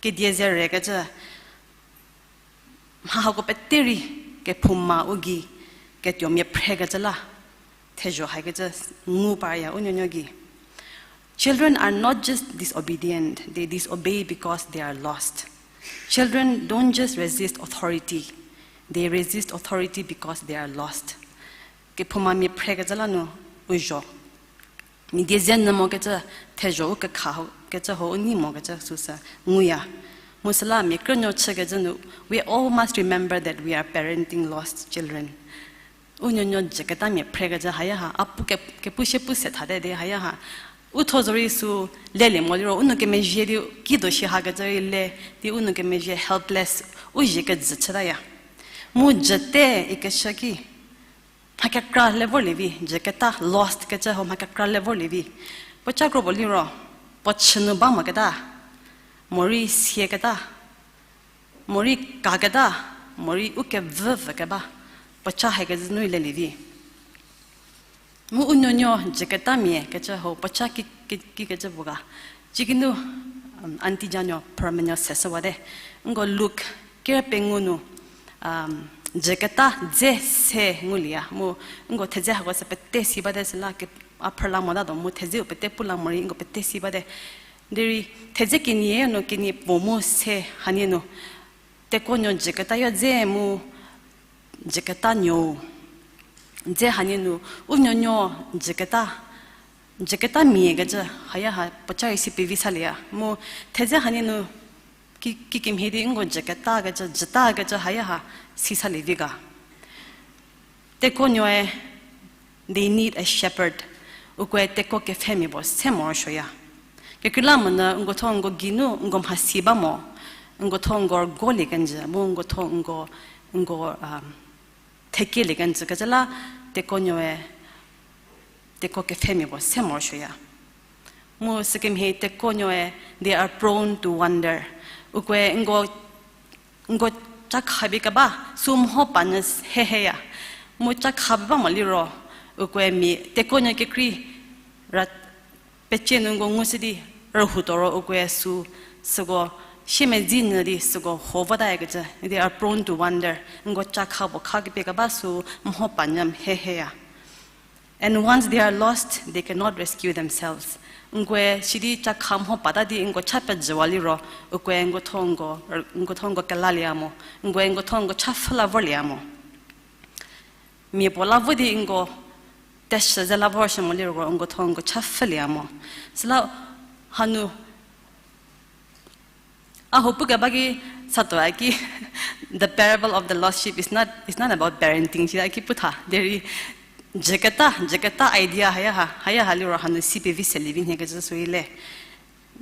Kedie ze rekecü, mha hako pete rei kephouma u gei ketuo mia phrekecü la thezho hakecü ngu parya u nuonuo gei. Children are not just disobedient, they disobey because they are lost. Children don't just resist authority, they resist authority because they are lost. Kephouma mia phrekecü la nu u zho. Mia die ze nyü mokecü, thezho u kekha ho, kecü ho u nei mokecü süsü nguya. Mu süla mia krünuo chükecü nu, we all must remember that we are parenting lost children. U nuonuo jüketa mia phrekecü haya ha, a pu ke, kepu sie pu se thate di haya ha. U tho zorei sü lelie mo liro, u nou kemezhie di kido shi hakecü rei le, di u nou kemezhie helpless, u zhie kejü chütaya. Mu jüte ikeshü ki, mha kekra le vorlie vi, jüketa lost kecü ho mha kekra le vorlie vi. Puo ca kro puo liro, puo chü nu ba moketa, morei sieketa, morei kaketa, morei u kevüvü keba, puo ca hakezhü nu lelie vi. Mu u nuonuo jüketa mia kecü ho puo ca ki, ki, kikecü puo ga. Cikinu, um, aunty januo permenuo seshüwate. Nko Luk ker pengou nu, um, jüketa dze se ngulieya. Mu nko thedze hako sü pete si bate süla ke, a phrüla motatuo mu thedzeu pete pula morei nko pete si bate. Derei thedze kenie nu kenie puo mu se hanie nu. Tekuonuo jüketa yo dze mu jüketa nuou. Dze hanie nu u nuonuo jüketa, jüketa mia kecü haya ha puo ca rei si pevi salieya. Mu thedze hanie nu ki, kikemhie di nko jüketa kecü, jüta kecü haya ha si salie vi ga. Tekuonuoe, they need a shepherd. Ukoe tekuo kepfhemia puo se morosuoya. Kekreilamonyü nko tho nko geinu nko mhasi ba mo, nko tho nko rügolie kenjü, mu nko tho nko, nko, um, thekelie kenjü kecü la tekuonuoe tekuo kepfhemia puo se morosuoya. Mu sükemhie tekuonuoe, they are prone to wander. Ukoe nko, nko ca khapie keba sü mho panyü heheya. Mu ca khapie ba mo liro, ukoe mia tekuonuo kekrei ra pecie nu nko ngushü di rühoutuo ro ukoe sü, süko siemedzi nyü di süko ho votaya kecü, they are prone to wander. Nko ca kha puo kha kepie keba sü mho panyü heheya. And once they are lost, they cannot rescue themselves. Nkoe sidi ca kha mho pata di nko cha pejüwa liro, ukoe nko tho nko, nko tho nko kelalie mo, nkoe nko tho nko cha pfhü la vorlie mo. Mia puo la vo di nko teshü ze la vorshü mo liro nko tho nko cha pfhülie mo. Süla hanu a huo pukeba ki satuo a ki, the parable of the lost sheep is not, is not about parenting, sita ki pu tha. Derei jüketa, jüketa idea haya ha, haya ha liro hanu si pevi selie vi nhie kecü sü rei le.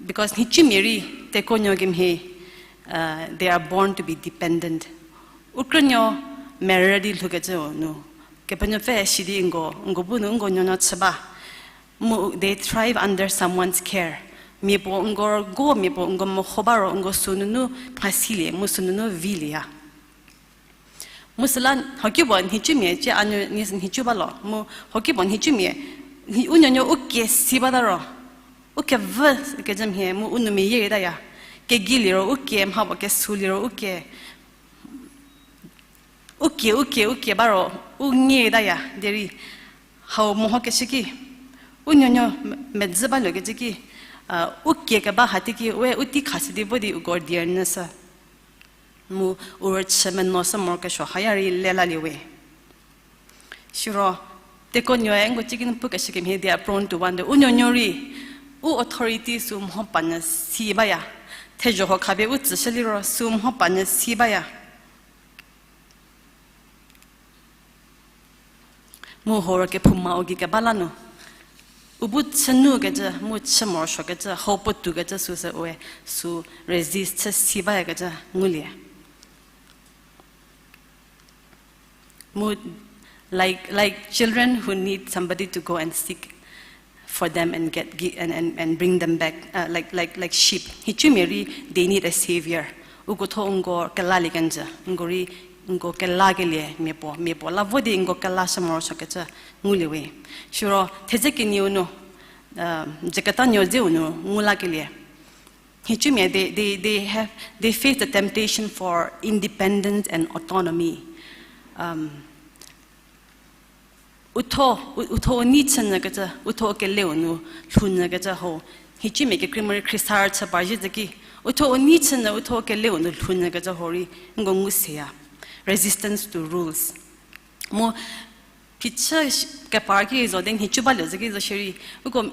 Because nhicumia rei tekuonuo kemhie, uh, they are born to be dependent. U krünuo merü di lhoukecüu nu, Kepenuopfü sidi nko, nko bu nu nko nuonuo chü ba. Mu they thrive under someone's care. Mia puo nko rügo, mia puo nko meho ba ro nko sünunu mhasilie, mu sünunu vilieya. Mu süla hokipuo nhicumia, cie a nu ni sü nhicu ba lo, mu hokipuo nhicumia, nhi, u nuonuo u kie si bata ro, u kevü kecü mhie mu u nou meyie reitaya. Kegei liro u kie, mha puo kesu liro u kie. U kie, u kie, u kie ba ro, u ngie reitaya, derei hau mehokeshü ki, u nuonuo me-, medzü baluokecü ki, u kie keba ha teiki, we u tei khashü di vo di uko die rünyüshü. Mu u rüchü menuoshü morokesuo haya rei le lalie we. Siro, tekuonuoe nko cikinu pukeshü kemhie they are prone to wander. U nuonuo rei, u authority sü mho panyü si baya. Thezho huo khapie u tsüshü liro sü mho panyü si baya. Mu horo kephouma u gei keba la nu, u bu chünukecü, mu chü morosuokecü, hau puotoukecü süsü ue, sü resist chü si bayakecü ngulie. Mu, like, like children who need somebody to go and seek for them and get, gi-, and, and, and bring them back, uh, like, like, like sheep. Nhicumia rei, they need a savior. Uko tho nko kelalie kenjü, nko rei, nko kelakelie mia puo, mia puo la vo di nko kelashü morosuokecü ngulie we. Siro, thedze kenieu nu, jüketa nuo dzeu nu ngu lakelie. Nhicumia, they, they, they have, they face the temptation for independence and autonomy. Um, uthuo, u-, uthuo u nei chünyükecü, uthuo u keleu nu lhounyükecü hau. Nhicumia kekreimorei khriesarü chü par zhie zhü ki, uthuo u nei chünyü, uthuo u keleu nu lhounyükecü hau rei, nko ngu seya. Resistance to rules. Mu phichü sh-, kepar ki zo di nhicu balie zhü ki zo shierei, uko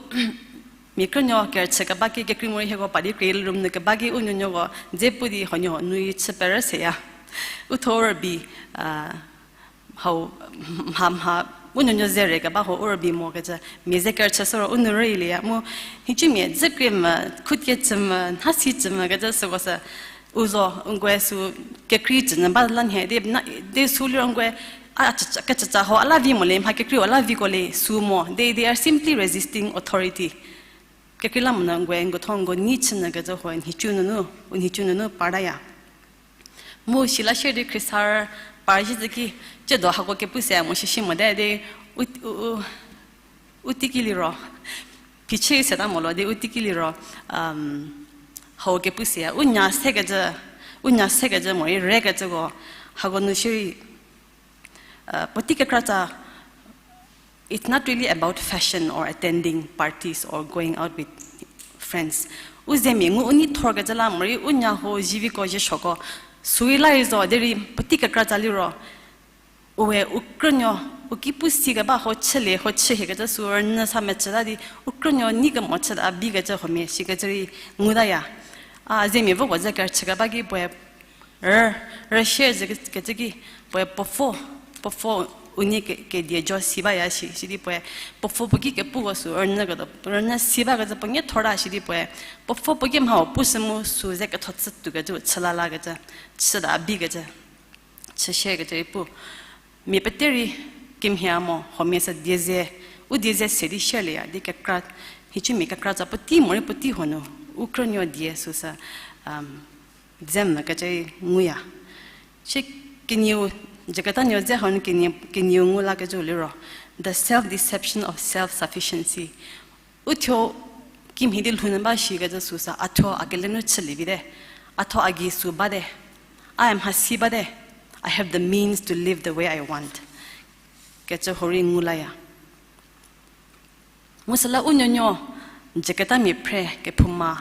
mia krünuo kerüchü keba ki kekreimorei hieko pa di grey room nu keba ki u nuonuoko dze pu di huonuo nu rei chü perü seya. Uthuo u rübei, a, hau, mha mha, u nuonuo ze re keba hau u rübei mokecü, mia ze kerüchü sü ro u nu rüilieya mu, nhicumia dzükrie mvü, khutkie cü mvü, nhasi cü mvü kecü süko sü, u zo, nkoe sü kekrei cü nyü ba la nhie, di na, di sü liro nkoe, a, a, kecüca hau a la vi mo le, mha kekreiu a la viko le, sü mo, they, they are simply resisting authority. Kekreilamonyü nkoe, nko thuo nko nei chünyükecü hau nhicu nunu, u nhicu nunu partaya. Mu sila shie di khriesarü par zhie zhü ki, tsiedo hako kepu se mo shishi mote di, u, u, u, u teiki liro. Phichü seta mo lo di u teiki liro, um, hau kepu seya. U nya sekecü, u nya sekecü morei rekecüko, hako nu shierei, uh, puotei kekratsa, it's not really about fashion or attending parties or going out with friends. U zemia ngu u nei thorkecü la morei u nya hau ziviko ziesuoko, sürei la rei zo derei puotei kekratsa liro, ue u krünuo, u ki pu si keba hau chülie, hau chü hiekecü sü rünyü sa mecüta di, u krünuo nei kemo chüta bikecü huomia sikecü rei ngutaya. A zemia voko ze kerüchü keba ki puoe, rü, rüshie zhü kecü ki, puoe puo pfo, puo pfo unie ke, kedie jo si baya shi, sidi puoe, puo pfo puo ki kepuko sü rünyü ketuo, rünyü si bakecü puo nie thorta sidi puoe, puo pfo puo ki mhau pu sü mu sü ze ketho chü tuokecü chü lalakecü, chüta bikecü, chü shiekecü rei pu. Mia pete rei kemhie mo, huomia sü die ze, u die ze se di shierlieya di kekra, nhicumia kekratsa puotei morei puotei huo nu, u krünuo die süsü, um, dze mvükecü rei nguya. Shie kenieu, Jakarta nuo dze hau nu kenie, kenieu ngu lakecü liro, the self-deception of self-sufficiency. Uthuo kimhie di lhounyü ba shikecü süsü, a thuo a kelenu chülie vite, a thuo a gei sü bate, a mhasi bate, I have the means to live the way I want kecü hau rei ngu laya. Mu süla u nuonuo, Jakarta mia phre kephouma,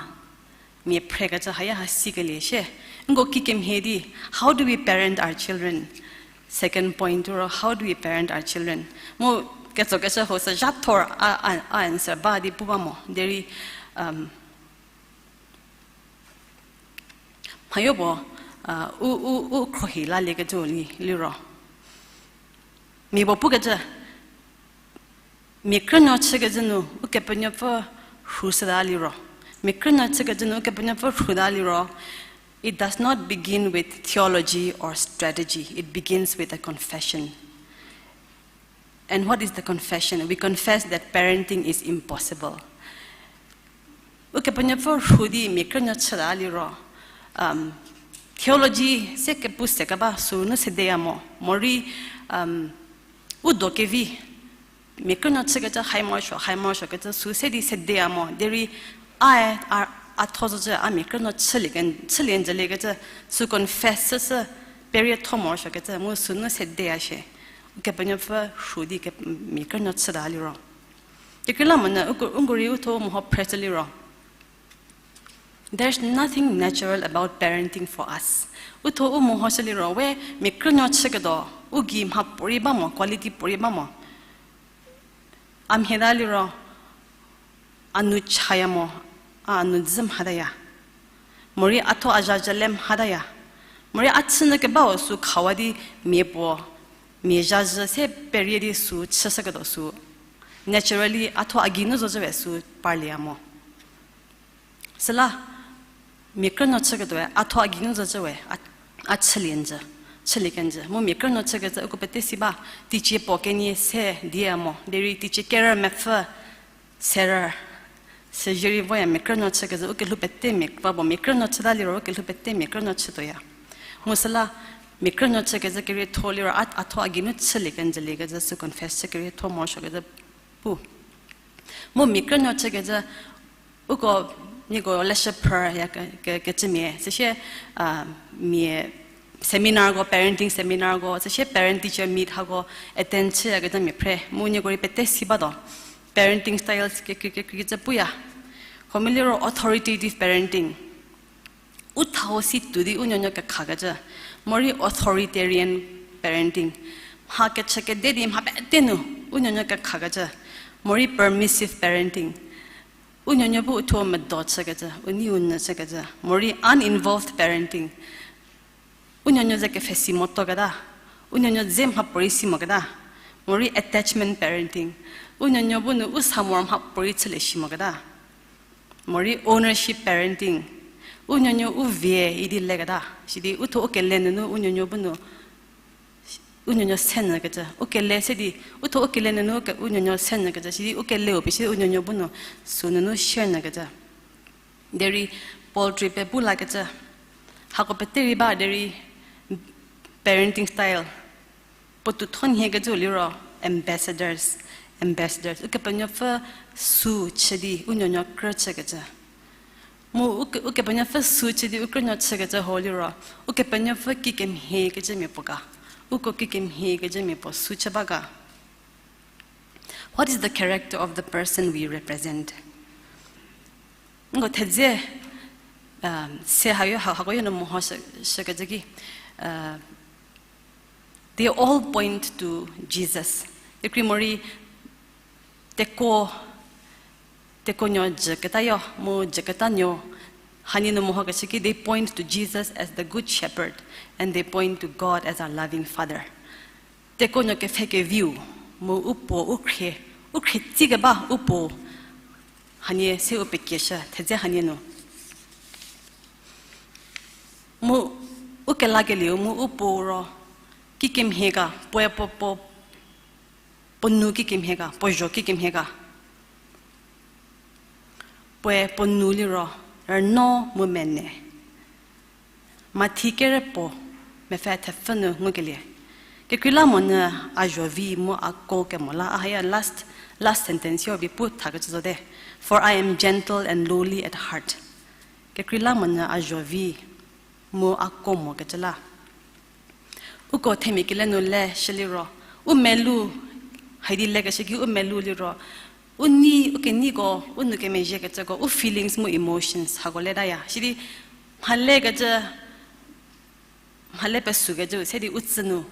mia phrekecü haya ha sikelie shie. Nko kikemhie di, how do we parent our children? Second point ro, how do we parent our children? Mu ketsokeshü hau sü zha thor a, a, a answer ba di pu ba mo. Derei, um, mhayo puo, uh, u, u, u khrohi laliekecü li, liro. Mia puo pukecü, mia krünuo chükecü nu Ukepenuopfü rhu shüta liro. Mia krünuo chükecü nu Ukepenuopfü rhuta liro. It does not begin with theology or strategy. It begins with a confession. And what is the confession? We confess that parenting is impossible. Ukepenuopfü rhu di mia krünuo chüta liro, um, theology se kepu se keba sü nu sedeya mo, morei, um, u do kevi, mia krünuo chükecü hai morosuo, hai morosuokecü sü se di sedeya mo, derei a, a, a thuo zocü a mia krünuo chülie ken-, chülie njüliekecü sü confess shüshü, perietho morosuokecü mu sü nu sedeya shie. Ukepenuopfü rhu di ke-, mia krünuo chüta liro. Kekreilamonyü uko, uko rei uthuo u meho phreshü liro, there's nothing natural about parenting for us. Uthuo u mehoshü liro we mia krünuo chüketuo, u gei mha puorei ba mo, quality puorei ba mo. A mhieta liro, a nu chaya mo, a, a nu dzü mhataya. Morei a thuo a zhazhü le mhataya. Morei a chünyü kebau sü khawa di mia puo, mia zhazhü se perie di sü chüshüketuo sü, naturally a thuo a gei nu zocü we sü parlieya mo. Süla, mia krünuo chüketuoe a thuo a gei nu zocü we, a, a chülie njü, chülie kenjü. Mu mia krünuo chükecü uko pete si ba, teicie puo kenie se diya mo, derei teicie kerü mepfü, serü, süzhie rei voya mia krünuo chükecü ukelhou pete mia, va puo mia krünuo chüta liro ukelhou pete mia krünuo chütuoya. Mu süla, mia krünuo chükecü kerietho liro a, a thuo a gei nu chülie kenjüliekecü sü confess chü kerietho morosuokecü pu. Mu mia krünuo chükecü uko Nieko leshü phrü ya ke, ke, kecümia, süsie, a, mia seminarko, parenting seminarko, süsie parent teacher meet hako attend chüyakezhamia phre, mu nieko rei pete si batuo. Parenting styles kekreikecü puya. Huomia liro authoritative parenting. U thau si tuo di u nuonuo kekhakecü. Morei authoritarian parenting. Mha kechükede di mha pete nu u nuonuo kekhakecü. Morei permissive parenting. U nuonuo bu uthuo medo chükecü, u nei u nyü chükecü. Morei uninvolved parenting. U nuonuo ze kepfhesi motuoketa. U nuonuo dze mhapuorei si moketa. Morei attachment parenting. U nuonuo bu nu u sa moro mhapuorei chülie shi moketa. Morei ownership parenting. U nuonuo u vie idi leketa. Sidi uthuo u kele nunu u nuonuo bu nu u nuonuo se nyükecü. U kele se di, uthuo u kele nunu u ke-, u nuonuo se nyükecü. Sidi u keleu pie sidi u nuonuo bu nu sü nunu share nyükecü. Derei poultry pie pu lakecü. Hako pete rei ba derei parenting style. Puotou thonhiekecü liro ambassadors, ambassadors. Ukepenuopfü sü chü di u nuonuo krü chükecü. Mu uke-, Ukepenuopfü sü chü di u krünuo chükecü hau liro, Ukepenuopfü kikemhie kecümia puo ga. Uko kikemhie kecümia puo sü chü ba ga. What is the character of the person we represent? Nko thedze, um, se hayo, ha-, hako yo nu meho shü-, shükecü ki, uh, they all point to Jesus. Ikri morei tekuo, tekuonuo jüketayo, mu jüketanuo, hanie nu mehokeshü ki, they point to Jesus as the good shepherd, and they point to God as our loving Father. Tekuonuo kepfhekeviu, mu u puo, u khrie, u khrie tsi keba u puo, hanie se u pekieshü, thedze hanie nu. Mu u kelakelieu mu u puo ro, kikemhie ga, puoe puo, puo, puo nu kikemhie ga, puo zho kikemhie ga. Puoe puo nu liro, rüno mu mene. Mathi kere puo, mepfü thepfü nu ngukelie. Kekreilamonyü a zho vi mu a ko kemo la, a haya last, last sentence yo bi pu thakecü zote. For I am gentle and lowly at heart. Kekreilamonyü a zho vi mu a ko mokecü la. Uko themia kele nu leshü liro, u melou, haidi lekeshü ki u melou liro, u nei, u keneiko, u nou kemezhiekecüko, u feelings mu emotions hako letaya. Sidi mhalekecü, mhale pesükecü se di u tsü nu,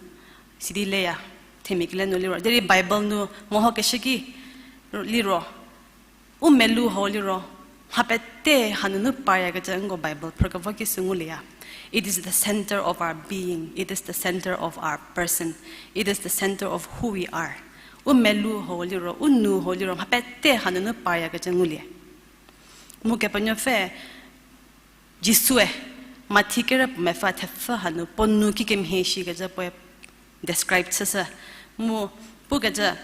sidi leya, themia kele nu liro. Derei Bible nu mehokeshü ki liro, u melou hau liro, mha pete hanunu paryakecü nko Bible phrükevo ki sü ngulieya. It is the center of our being. It is the center of our person. It is the center of who we are. U melou hau liro, u nou hau liro, mha pete hanunu paryakecü ngulie. Mu Kepenuopfü Jisue, Mathi kere puo mepfü thepfü hanu, puo nou kikemhie shikecü puoe describe chüshü. Mu pukecü,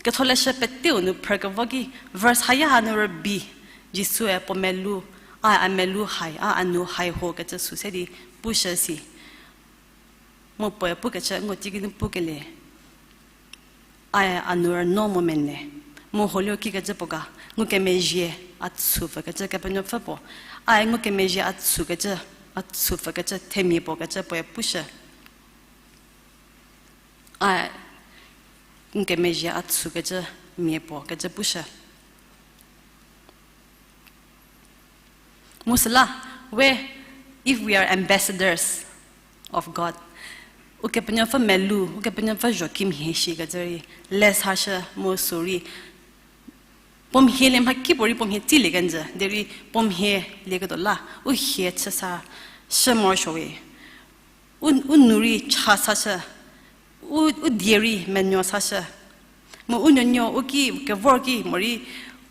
ketholeshü peteu nu phrükevo ki, verse haya hanu rübei, Jisue puo melou, a, a melou hai, a, a nou hai hokecü sü se di pushü si. Mu puoe pukecü nko teiki nu pukelie. Ae a nou rüno mu mene. Mu holio kikecü puo ga, ngukemezhie a tsupfükecü Kepenuopfü puo. Ae ngukemezhie a tsukecü, a tsupfükecü themia puo kecü puoe pushü. Ae ngukemezhie a tsukecü mia puo kecü pushü. Mu süla, we, if we are ambassadors of God, Ukepenuopfü melou, Ukepenuopfü zho kimhie shikecü rei, le sashü mu sü rei, puo mhie lie mhakipuorei puo mhie tsilie kenjü, derei puo mhie lieketuo la, u hie chü sashü morosuo we. U, u nou rei cha sashü, u, u die rei menuo sashü. Mu u nuonuo u ki kevor ki morei,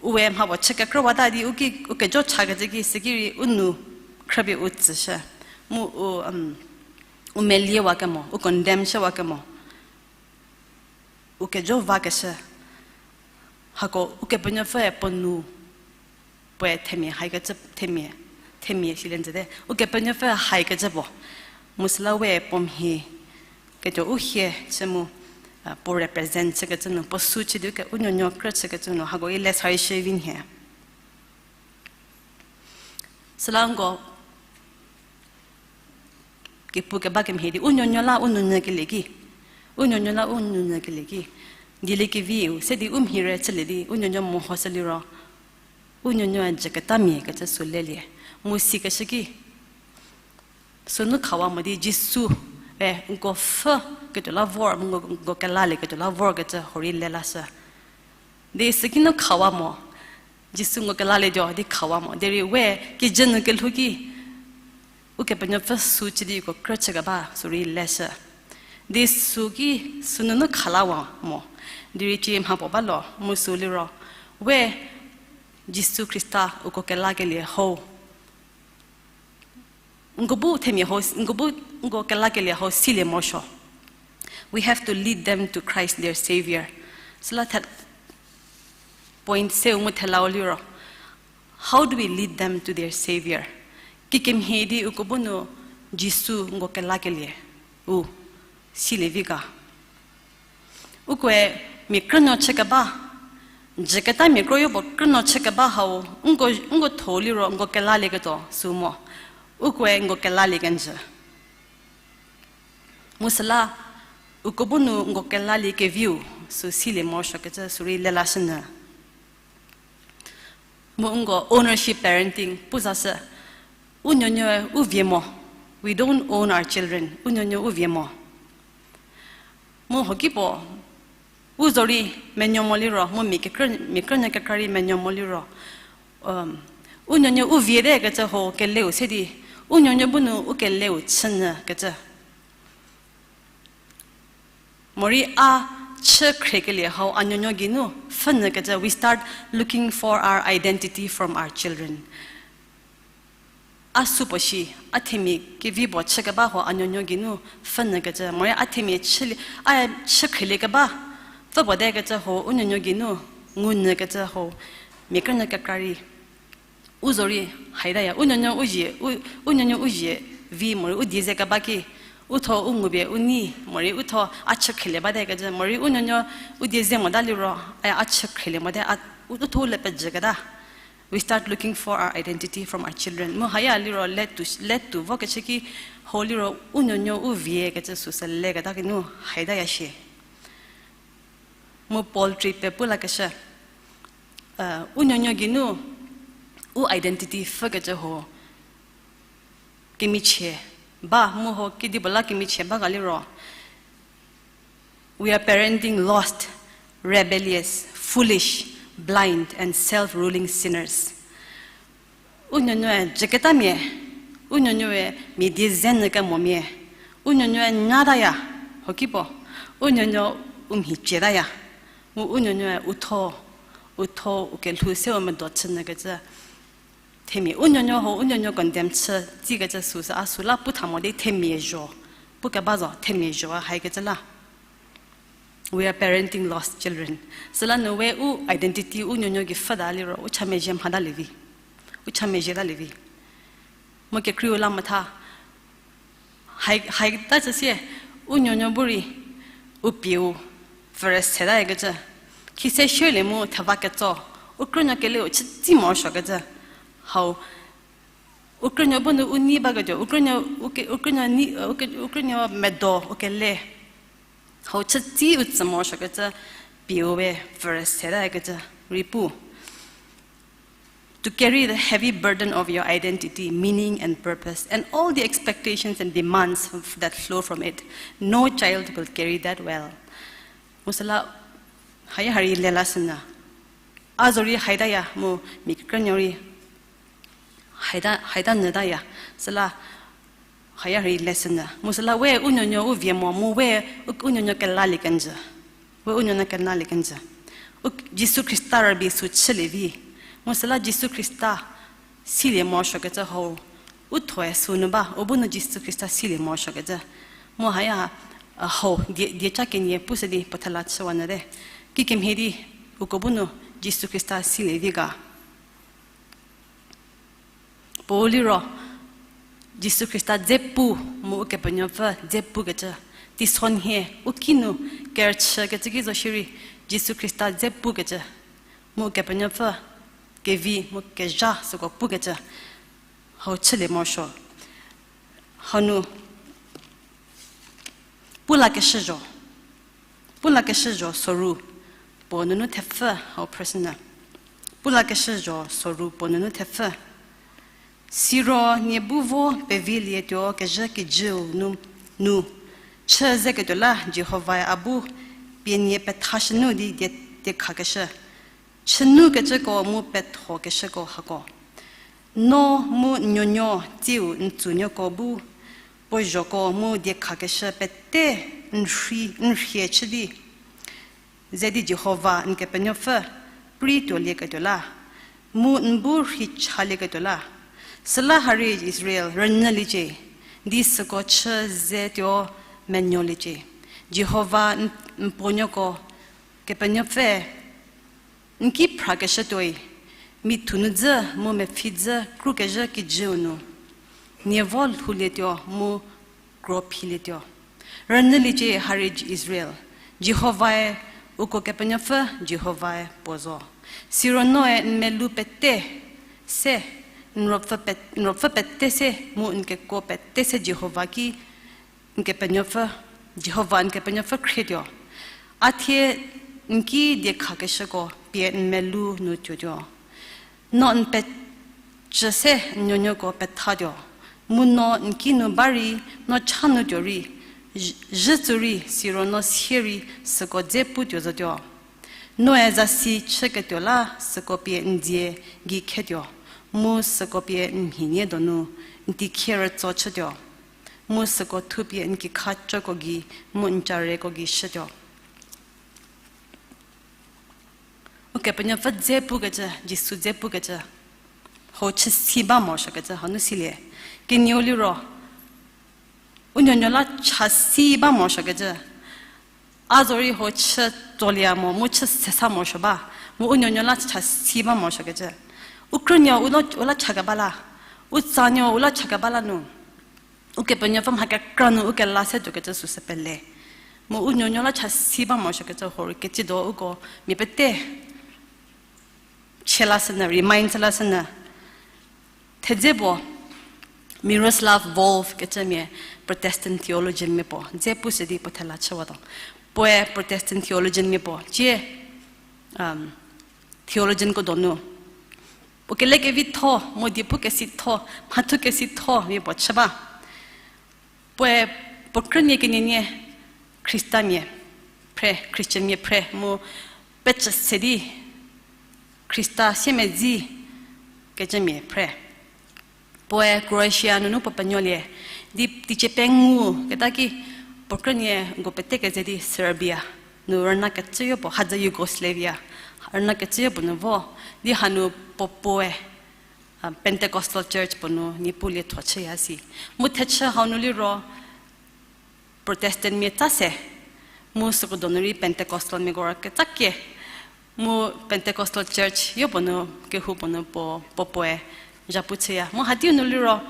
ue mha puo chü kekrüwata di u ki, u kejo chakecü ki süki rei u nou khrüpie u tsüshü. Mu u, um, u meliewakemo, u condemn shüwakemo. U kejo vakeshü. Hako Ukepenuopfüe puo nou puoe themia haikecü, themia, themia silie njüte. Ukepenuopfü haikecü puo. Mu süla we puo mhie ketuo u hie chü mu, a, puo represent chükecü nu, puo sü chü di u ke, u nuonuo krü chükecü nu, hako i le sa rei shü vi nhie. Süla nko kepu keba kemhie di, u nuonuo la u nounyü kelie ki. U nuonuo la u nounyü kelie ki. Dieliekeviu se di u mhi rei chülie di, u nuonuo mehoshü liro, u nuonuo jüketamia kecü sü lelie. Mu sikeshü ki, sünu khawa mo di Jisu, e, nko pfhü ketuo la vor, nko, nko kelalieketuo la vorkecü hurei lelashü. Di süki nu khawa mo, Jisu nko kelalietuo di khawa mo. Derei we kijü nu kelhou ki, Ukepenuopfü sü chü di uko krü chükeba sürei leshü. Di süki sünunu khalawa mo. Derei cie mha puo ba lo, mu sü liro, we Jisu Khrista uko kelakelie hau, nko bu themia hau, nko bu, nko kelakelie hau silie morosuo. We have to lead them to Christ, their Savior. Süla the point seu mu thelau liro, how do we lead them to their Savior? Kikemhie di uko bu nu Jisu nko kelakelie u silie vi ga? Ukoe mia krünuo chükeba, jüketamia kroyo puo krünuo chükeba hau, nko, nko tho liro nko kelalieketuo sü mo. Ukoe nko kelalie kenjü. Mu süla, uko bu nu nko kelalie keviu sü silie morosuokecü sürei lelashünyü. Mu nko ownership parenting pu zashü, u nuonuoe u vie mo. We don't own our children. U nuonuo u vie mo. Mu hokipuo, u zorei menuo mo liro, mu mia kekrü, mia krünuo kekra rei menuo mo liro, u nuonuo u vie te kecü hau keleu se di, u nuonuo bu nu u keleu chünyü kecü. Morei a chü khriekelie hau a nuonuo geinu pfhünyü kecü, we start looking for our identity from our children. A supuo shi, a themia kevi puo chükeba hau a nuonuo geinu pfhünyü kecü, morei a themia chü, a chü khrielie keba, pfhü puo te kecü hau u nuonuo geinu ngunyü kecü hau, mia krünuo kekra rei u zorei haitaya, u nuonuo u zie, u, u nuonuo u zie vi morei u die ze keba ki, u tho u ngupie u nei, morei u tho a chü khrielie bate kecü, morei u nuonuo u die ze mota liro, a, a chü khrielie mote, a, u, u tho le pejüketa. We start looking for our identity from our children. Mu haya liro letuo, letuo vokecü ki, hau liro u nuonuo u vie kecü süsü leketa kinu haitaya shie. Mu Paul trie pepu lakeshü, u nuonuo geinu u identity pfhükecü hau kemichie ba, mu hau kedipuo la kemichie ba ga liro, we are parenting lost, rebellious, foolish, blind, and self-ruling sinners. U nuonuoe jüketamia, u nuonuoe mia die ze nyü kemomia, u nuonuoe nyataya, hokipuo, u nuonuo u mhichietaya, mu u nuonuoe u tho, u tho u kelhou seu medo chünyü kecü. Themia u nuonuo hau u nuonuo condemn chü tsikecü süsü a süla pu tha mo di themia zho, pu keba zo themia zho a haikecü la. We are parenting lost children. Süla nu we u identity u nuonuo gei pfhüta liro u cha mezhie mhatalie vi. U cha mezhietalie vi. Mu kekreiu la metha. Hai, haita chü sie, u nuonuo bu rei, u pieu, pfürü seta ikecü. Khise shielie mu theva ketso, u krünuo keleu chütsi morosuokecü. Hau, u krünuo bu nu u nei baketuo, u krünuo, u ke, u krünuo nei, u ke, u krünuo medo, u kele. Hau chütsi u tsü morosuokecü, pieu we pfürü seta ikecü, rei pu. To carry the heavy burden of your identity, meaning, and purpose, and all the expectations and demands of, that flow from it, no child will carry that well. Mu süla, haya ha rei lelashünyü. A zorei haitaya mu mia kekreinuo rei haita, haita nyütaya. Süla, haya ha rei leshünyü. Mu süla we u nuonuo u vie mo, mu we u, u nuonuo kelalie kenjü. We u nuonuo kelalie kenjü. U Jisu Khrista rübei sü chülie vi. Mu süla Jisu Khrista silie morosuokecü hau. U thoe sünu ba, u bu nu Jisu Khrista silie morosuokecü. Mu haya, hau, die, dieca kenie pushü di puo thela chüwanyüte. Kikemhie di, uko bu nu Jisu Khrista silie vi ga. Puo liro, Jisu Khrista dze pu, mu Ukepenuopfü dze pukecü. Teisonhie, u kinu, kerüchükecü ki zo shierei, Jisu Khrista dze pukecü. Mu Ukepenuopfü, kevi, mu kezha, süko pukecü. Hau chülie morosuo. Hanu, pu lakeshü zho. Pu lakeshü zho soru puo nunu thepfü, hau personal. Pu lakeshü zho soru puo nunu thepfü. Siro nie bu vo pevilietuo kezhü kijüu nu, nu, chü zeketuo la Jihovae a bu pie nie pethashünu di die, diekhakeshü. Chünukecüko mu pethokeshüko hako. No mu n nuonuo tsiu n tsunuoko bu, puo zhoko mu diekhakeshü pete n rhie, n rhie chü di, ze di Jihova n Kepenuopfü prei tuolieketuo la, mu n bu rhei chalieketuo la. Süla harie Israel rünyüliecie, di süko chü zetuo menuoliecie. Jihova n, n puonuoko Kepenuopfü n ki phrakeshü tuoi, mithu nu dzü mu mepfhi dzü krukezhü kijüu nu, nie vo lhoulietuo mu kro philietuo. Rünyüliecie harie Israel, Jihovae uko Kepenuopfü Jihovae puo zo. Siro noe n melou pete se, n ruopfü pet-, n ruopfü pete se mu n kekuo pete se Jihova ki n Kepenuopfü, Jihova n Kepenuopfü khrietuo. A thie n ki diekhakeshüko pie n melou nu tuotuo. No n pecü se n nuonuoko pethatuo. Mu no n kinu ba rei, no cha nu tuo rei, zhü, zhütsu rei, siro no sie rei, süko dze putuo zotuo. Noe zasi chüketuo la süko pie n dzie gei khetuo, mu süko pie n mhinie donu n tikhie rütso chütuo, mu süko thupie n kikhacüko gei mu n careko gei shütuo. Ukepenuopfü dze pukecü, Jisu dze pukecü, hau chü si ba morosuokecü hanu silie. Kenieu liro, u nuonuo la cha si ba morosuokecü. A zorei hau chü tsolie mo, mu chü sesa morosuo ba, mu u nuonuo la cha si ba morosuokecü. U krünuo u la, u la chakeba la, u tsanuo u la chakeba la nu, Ukepenuopfü mha kekra nu u kela se tuokecü süsü pele. Mu u nuonuo la cha si ba morosuokecü hau rei kecüdo uko mia pete chü la sünyü, remind chü la sünyü. Thedze puo, Miroslav Volf kecümia Protestant theologian mia puo dze pushü di puo thela chüwatuo. Puoe Protestant theologian mia puo cie, um, theologianko donu puo kelekevitho, mu diepukesitho, mhathukesitho mia puo chü ba. Puoe puo krünie kenienie Khristamia phre, Christianmia phre mu pecü se di Khrista siemedzi kecümia phre. Puoe Croatia nunu puo penuolie, di teicie pengou keta ki puo krünie ngu pete keze di Serbia nu rüna kecüyo puo, haza Yugoslavia rüna kecüyo puo nu vo, di hanu puo puoe, a, Pentecostal church puo nu Niepuu lietho chüya si. Mu thechü hau nu liro Protestantmia tsa se, mu süko donu rei Pentecostalmiako rei ketsa kie, mu Pentecostal church yo puo nu, kehou puo nu puo, puo puoe zhapu chüya. Mu hadiu nu liro,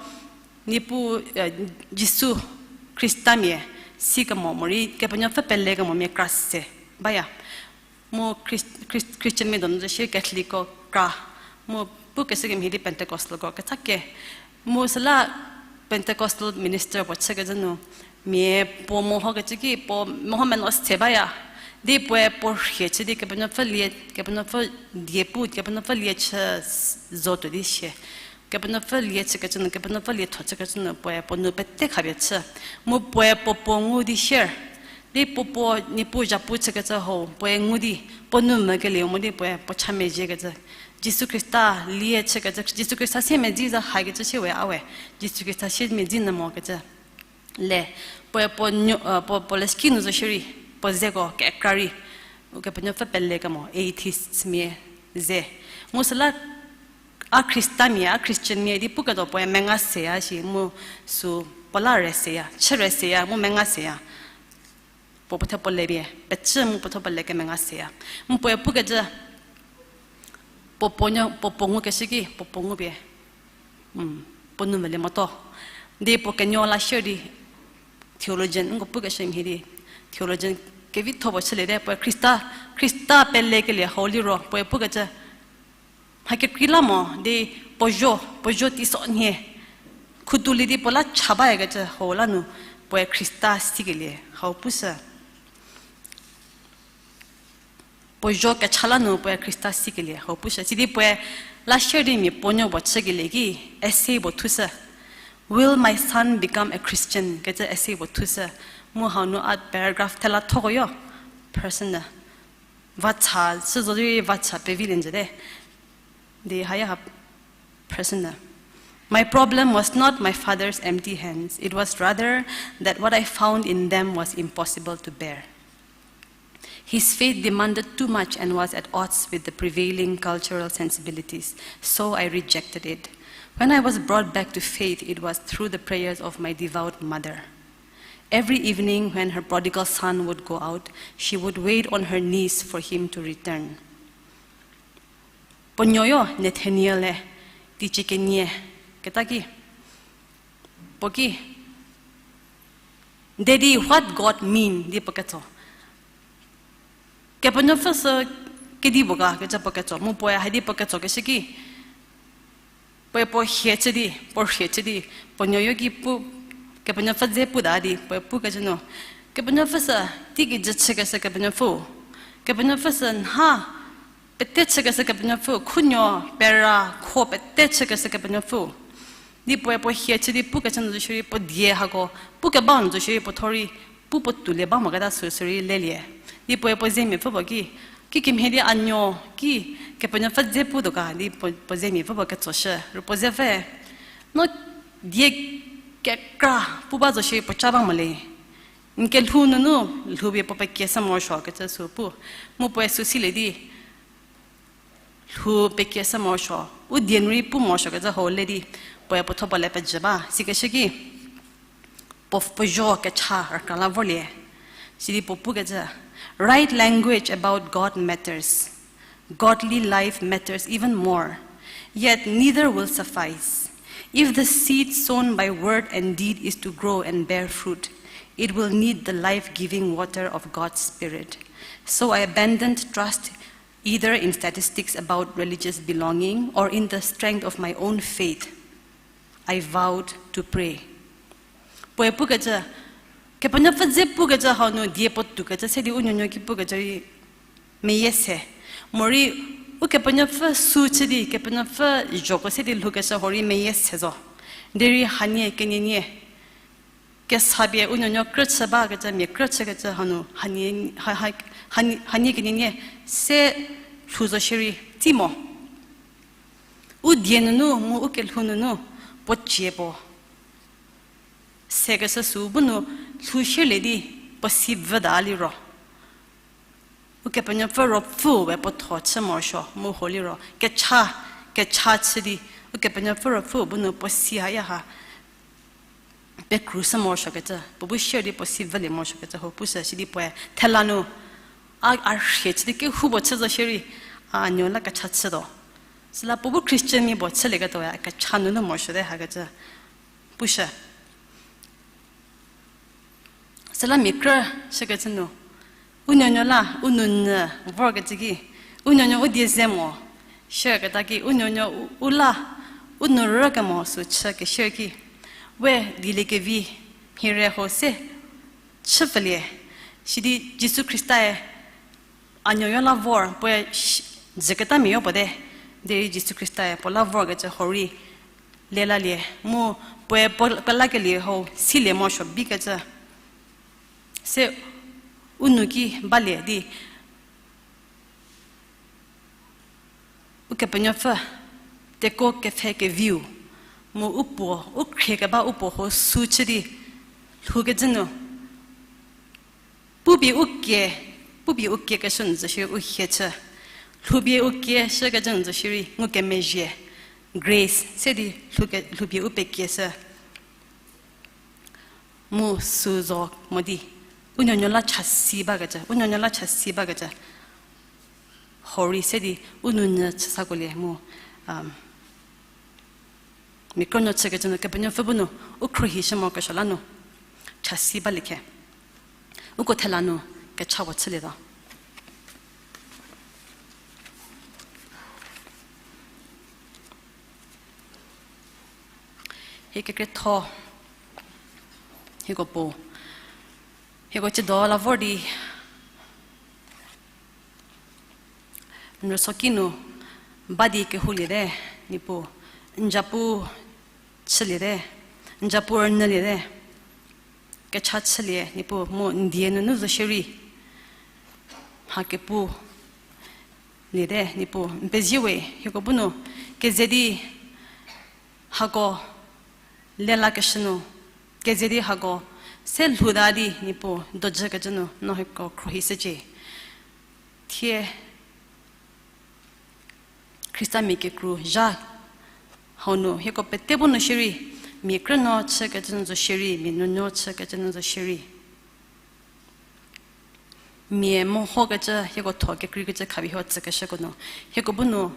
Niepuu, eh, Jisu Khristamia sikemo morei Kepenuopfü pelekemo mia kra se baya. Mu Chris-, Chris-, Christianmia donu zo shie Catholicko kra. Mu pukeshü kemhie di Pentecostalko ketsa kie. Mu süla Pentecostal minister puo chükecü nu, mia puo mehokecü ki puo meho meno se baya. Di puoe puo rhie chü di Kepenuopfü lie, Kepenuopfü die pu, Kepenuopfü lie chü zotuo di sie. Kepenuopfü lie chükecü nu, Kepenuopfü lietho chükecü nu puoe puo nou pete khapie chü. Mu puoe puo puo ngu di sier. Di puo puo Niepuu zhapu chükecü hau puoe ngu di, puo nou mükelieu mo di puoe puo cha mezhiekecü. Jisu Khrista lie chükecü, Jisu Khrista siemedzi za hakecü sie we a we. Jisu Khrista siemedzi nyü mokecü le, puoe puo nuo, puo, puo leshüki nu zo shierei, puo zeko kekra rei Ukepenuopfü pelekemo, atheistmia ze. Mu süla a Khristamia, a Christianmia idi puketuo puoe menga seya shi mu sü puo la re seya, chü re seya, mu menga seya. Puo puo the puo le pie pecü mu puo the puo le kemenga seya. Mu puoe pukecü, puo puo nuo, puo puo ngukeshü ki, puo puo ngupie, puo nou mvülie motuo. Di puo kenuo la sier di, theologian, nko pukeshü mhie di, theologian kevitho puo chüliete, puoe Khrista, Khrista pelekelie hau liro, puoe pukecü, mha kekrei la mo di puo zuo, puo zuo teisonhie Khutulie di puo la cha bayakecü hau la nu puoe Khrista sikelie hau pushü. Puo zho kecha la nu puoe Khrista sikelie hau pushü. Sidi puoe la share di mia puonuo puo chükelie ki essay puo thushü. Will my son become a Christian? Kecü essay puo thushü. Mu hau nu a paragraph thela thoko yo. Person-e vacha, sü zo di vacha pevilie njüte. Di haya ha person-e. My problem was not my father's empty hands. It was rather that what I found in them was impossible to bear. His faith demanded too much and was at odds with the prevailing cultural sensibilities, so I rejected it. When I was brought back to faith, it was through the prayers of my devout mother. Every evening, when her prodigal son would go out, she would wait on her knees for him to return. Puo nuoyo Nathaniel-e, teicie kenie keta ki, puo ki, Daddy, what God mean? Di puo ketso. Kepenuopfü sü kedipuo ga kecü puo ketso. Mu puoe hadi puo ketsokeshü ki, puoe puo hie chü di, puo hie chü di, puo nuoyo ki pu, Kepenuopfü dze puta di puoe pukecü nu, Kepenuopfü sü teikijü chükeshü Kepenuopfü, Kepenuopfü sü nha pete chükeshü Kepenuopfü, khunuo pera kho pete chükeshü Kepenuopfü. Di puoe puo hie chü di pukecü nu zo shierei puo die hako, pukeba nu zo shierei puo thuo rei, pu puo toulie ba moketa sü sürei lelie. Di puoe puo zemiapfü puo ki, kikemhie di a nuo ki, Kepenuopfü dze putuo ga di puo, puo zemiapfü puo ketsoshü. Ru puo zepfü, no die kekra pu ba zo shierei puo ca ba mo le. N kelhou nunu lhoupie puo pekieshü morosuo kecü sü pu. Mu puoe sü silie di lhou pekieshü morosuo, u die nu rei pu morosuokecü hau le di, puoe puo thuo puo le pejü ba, sikeshü ki, puo, puo zho kecha rükra la vorlie. Sidi puo pukecü, right language about God matters. Godly life matters even more. Yet neither will suffice. If the seed sown by word and deed is to grow and bear fruit, it will need the life-giving water of God's Spirit. So I abandoned trust either in statistics about religious belonging or in the strength of my own faith. I vowed to pray. Puoe pukecü, Kepenuopfü dze pukecü hau nu die puo toukecü se di u nuonuo ki pukecü rei meyie se. Morei Ukepenuopfü sü chü di, Kepenuopfü zhoko se di lhoukeshü hau rei meyie se zo. Derei hanie kenienie kesapie u nuonuo krüchü bakecü, mia krüchükecü hanu, hanie, ha, ha, hanie, hanie kenienie se lhou zo shierei tsi mo. U die nunu mu u kelhou nunu puo cie puo sekeshü sü bu nu lhou shierlie di puo si vüta liro, Ukepenuopfü Ruopfü we puo tho chü morosuo mu hau liro kecha, kecha chü di Ukepenuopfü Ruopfü bu nu puo si haya ha pekrushü morosuokecü, puo bu share di puo si vülie morosuokecü hau pushü. Sidi puoe thela nu a, a rhie chü di kehoupuo chü zo shierei, a nuo la kecha chütuo. Süla puo bu Christian mia puo chülieketuoe a kecha nunu morosuote hakecü pushü. Süla mia krü shükecü nu, u nuonuo la u nounyü vorkecü ki, u nuonuo u die ze mo, share keta ki u nuonuo u, u la u nou rükemo sü chü keshare ki, we dieliekevi mhire hau se chüpfülie. Sidi Jisu Khristae a nuoyo la vor, puoe dzüketa mia yo puo te, derei Jisu Khristae puo la vorkecü hau rei lelalie mu puoe puo kelakelie hau silie morosuo bikecü se u nou ki balie di Ukepenuopfü teko kepfhe keviu mu u puo, u khrie keba u puo hau sü chü di lhoukecü nu pupie u kie, pupie u kie keshü nu zo shierei u hie chü. Lhoupie u kie shükecü nu zo shierei ngukemezhie, grace se di lhou ke, lhoupie u pekieshü. Mu sü zo mo di u nuonuo la chasi bakecü, u nuonuo la chasi bakecü hau rei se di u nounyü chüsakolie mu, mia krünuo chükecü nu Kepenuopfü bu nu u khruohishü morokesuo la nu chasi balie khe. Uko thela nu kecha puo chülietuo. Hie kekretho, hieko puo, hieko tsiedo la vor di, n rüso kinu ba di kehouliete, Niepuu, n zapu chüliete, n zapu rünyüliete, kecha chülie, Niepuu, mu n die nunu zo shierei mha kepu liete, Niepuu, n pezie we, hieko bu nu keze di hako lelakeshü nu, keze di hako se lhouta di, Niepuu, dojükecü nu no hieko khruohishücie. Thie Khristamia kekru zha hau nu hieko pete bu nu shierei, mia krünuo chükecü nu zo shierei, mia nuonuo chükecü nu zo shierei, mia mehokecü, hieko tho kekreikecü khapie hieko tsükeshüko nu, hieko bu nu,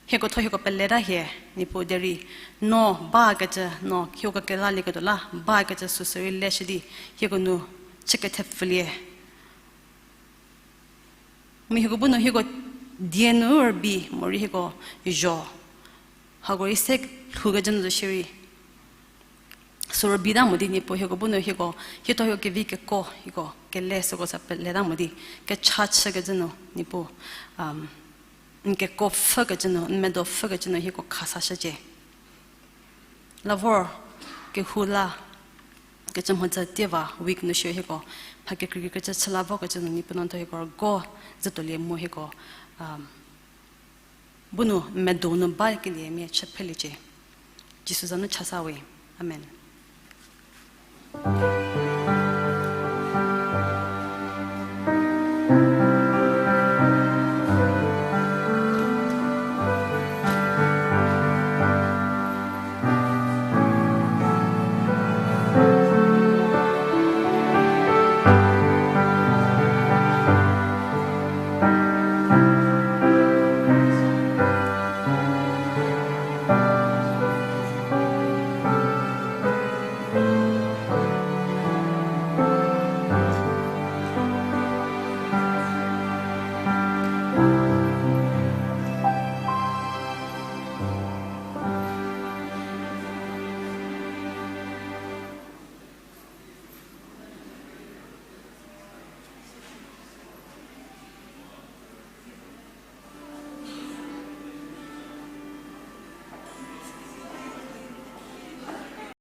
hieko tho hieko peleta hie, Niepuu, derei no bakecü, no hieko kelalieketuo la bakecü süsü rei leshü di, hieko nu chü kethepfülie. Mu hieko bu nu hieko die nu rübei morei hieko zho, hako rei se lhoukecü nu zo shierei, sü rübeita mo di, Niepuu, hieko bu nu hieko, hieko tho hieko kevi keko, hieko kele süko sa peleta mo di, kecha chükecü nu, Niepuu, n kekuo pfhükecü nu, n medo pfhükecü nu hieko khasashücie. La vor kehou la kecü mhodzü tieva week nu shie hieko mha kekreikecü chü la vokecü nu, Niepuu, no tho hieko rügo zütuolie mu hieko bu nu medo nu bakelie mia chü pheliecie. Jisu za nu chasa we. Amen.